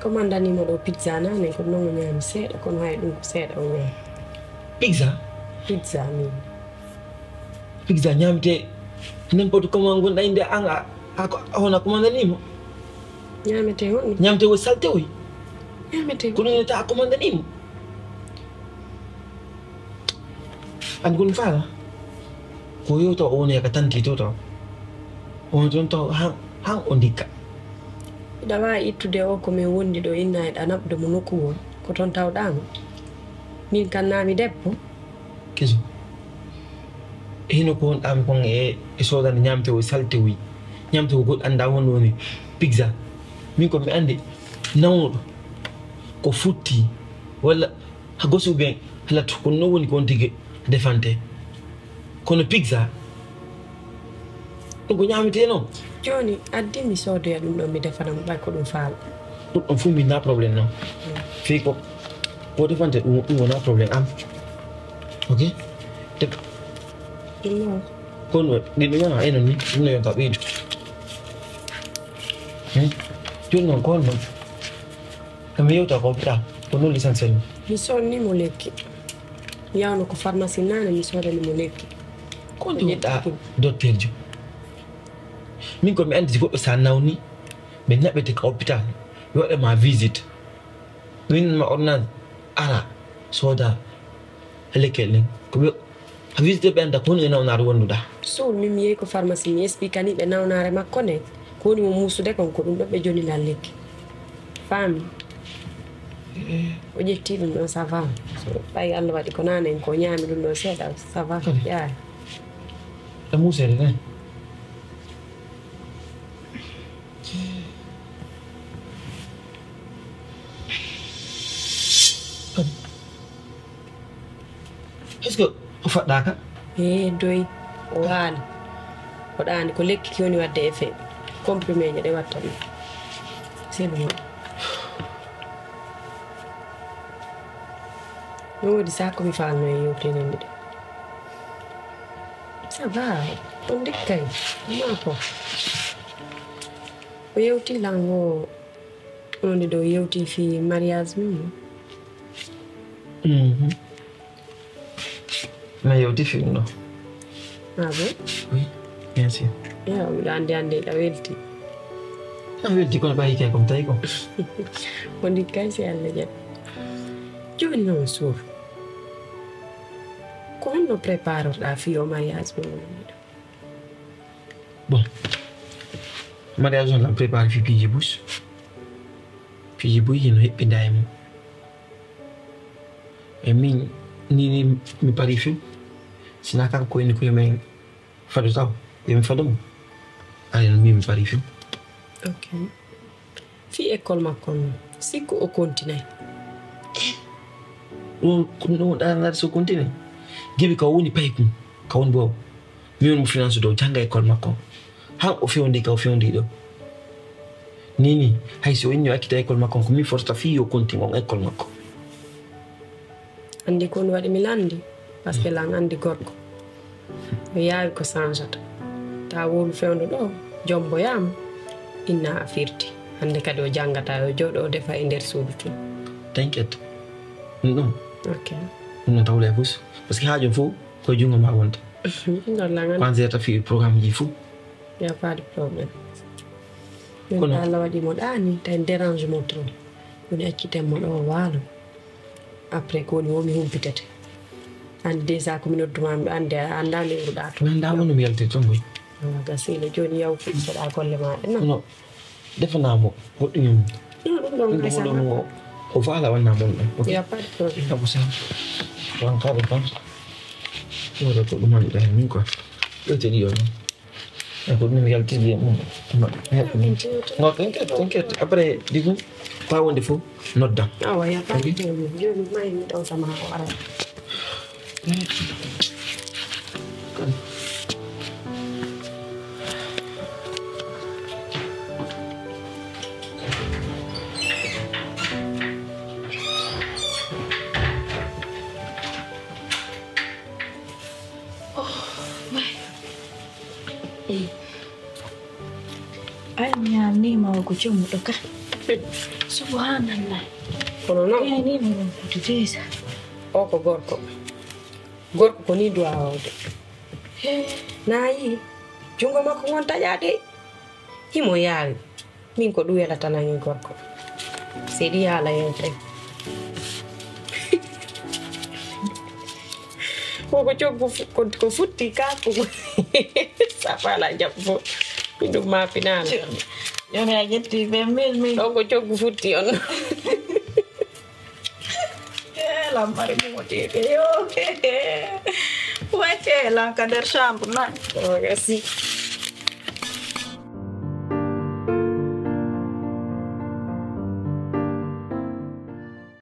Commandanii mo ɗo pizza naane, ko non o ñaami seeɗa, kono hay ɗum ko seeɗa o ñaami. Pizza? Pizza min. Pizza ñaamte n'importe comment ngonɗa inde an a a ko a wona commandanii mo. Ñaamete honɗum? Ñaamte o salte oy. Ñaamete. Kono ene ta commandanii mo. An kon faala. Ko yewta o woni ka tanti to taw. On ton taw han han o ndikka. Hiɗa waawi ittude o ko min wondi ɗo inna eɗa naɓde mo nokku won. Ko toon tawɗaa mo. Min kan naa mi debbo. Keso. Hino ko wonɗaa mi kon e e soodande ñaamte o e salte o yi. Ñaamte o goɗɗo anndaa won woni pizza. Min ko mi anndi nawnuɗo ko futti walla ha gosi ou bien ha lattu kono noon woni ko on tigi defante. Kono pizza ɗum ko ñaametee noon. Jooni addi mi soodoya ɗum ɗo mi defana mo ɓay ko ɗum faala. Ɗum ɗon fof min na problème noon. Fii ko ko defante ɗum ɗum wona problème am. Ok. Def Ɗum noon. Kono ɗin ɗum yana eno ni ɗum no yonta ɓeydu. Hmm. Jooni noon ko honno? Emi yewta ko hôpital. Ko noon l'essentiel. Mi sonni mo lekki. Mi yawno ko pharmacie naane mi soodani mo lekki. Ko joɗɗa docteur jo? Min ko mi anndi goɗɗo sa nawni ɓe naɓete ka hôpital ɓe waɗa ma visite. Ɓe winnan ma ordonnance ara sooda lekkel ɗen ko ɓe visite ɓe annda ko honno e nawnaare wonduɗa. Suul min mi yehi ko pharmacie mi expliquani ɓe nawnaare makko nde ko woni mo muusude kon ko ɗum ɗo ɓe joninan lekki. Faami. O ƴetti ɗum ɗon ça va. So ɓay Allah waɗi ko naane en ko ñaami ɗum ɗon seeɗa ça va. Yaari. E muusere ne. Est-ce que o faɗɗaaka? He doy, o waali. O ɗaani ko lekki ki woni waɗde effet. Comprimé je ɗe watta ɗum. C'est bon. No woodi saha ko mi faalno e yewtenen ɗe. Ça va. On ndikkay. Ma ko. O yewti lango. Wonde ɗo yewti fi mariage mum. Mhm. Na yewti fi ɗum ɗo. Ah bon? Oui, bien sûr. Ya, miɗo andi andi a welti. A welti kono ɓayi kay comme tawi ko. Wonde kay si Allah jaɓi. Joni noon suur. Ko honno préparorɗa fi o mariage mum? Bon, mariage on lan préparé fi piiji bus. Piiji buy hino heɓɓinda e mum. E min ni ni mi pari fi. Sina kan ko eni ko men fado taw. Yo mi fado mo. Ari no mi mi pari fi. Ok. Fi école makko on sikku o continay. Ɗum ɗum ɗaanare so continue. Gibi ka woni pay kum. Ka woni boobu. Mi woni mo finance ɗo jannga école makko. Han o fewndi ka o fewndi ɗo. Ni ni hay si o inni o accita école makko ko mi forta fi yo continue on école makko. Andi ko ɗum waɗi mi landi parce que lan andi gorko o yaawi ko changeata ta wolu fewndo ɗo jomboyama inna a firti hande kadi o jangata o jooɗo o defa e nder suudu tun. T'inquiète. Ɗum ɗum. Ok. Ɗum no tawle bus. Parce que haaju fof koye junngo ma wonde. Ɗon lan andi Quand j'ai ta fi programme ji fof. Y a pas de problème. Kono- Min Allah waɗi mo ɗaani tawi dérange mo trop. Woni acciten mo ɗo o waalo. Après ko woni womi humpitete. Andi déjà ko mi nodduma mi andi a anda nde wurɗa to. Nanda mo no mi yalti ton boy. Awa gasino joni yaw fuɗɗoɗa golle maɗa non. Kono defana mo goɗɗum yum. Non ɗum ɗon Ɗum kay ko sama. ɗum o faala wanna mon ɗum. Ok. Y a pas de problème. Abu sa. Wan ka ɗum tan. Wala ko ɗum woni ɗan min quoi. Ɗo te ɗiyo non. E ko ɗum yalti ɗiyo mum. No. No t'inquiète t'inquiète après digu. Pa wonde fof noddam. Awa y a pas de Ok. problème. Joni mayi mi ɗaw sama o ara. Ay mi yaalniima o ko jommuɗo ka. Subhanallah. Kono non Ɓeynima ɗum foti déjà. O ko gorko. Gorko ko ni duwawawde. Nayi jungo makko ngon taƴade. Himo yaawi. Min ko ɗum welata nan e gorko. Seeɗi yaala yewte. Koko coggu fu- ko ko futti ka ko sa fala jabbo fof min ɗum ma pinala. Joni a ƴetti vingt mille min. Ɗon ko coggu futti on. Lammari mimoteɓe yo. Wacce lan ka nder chambre nan. Ogasi.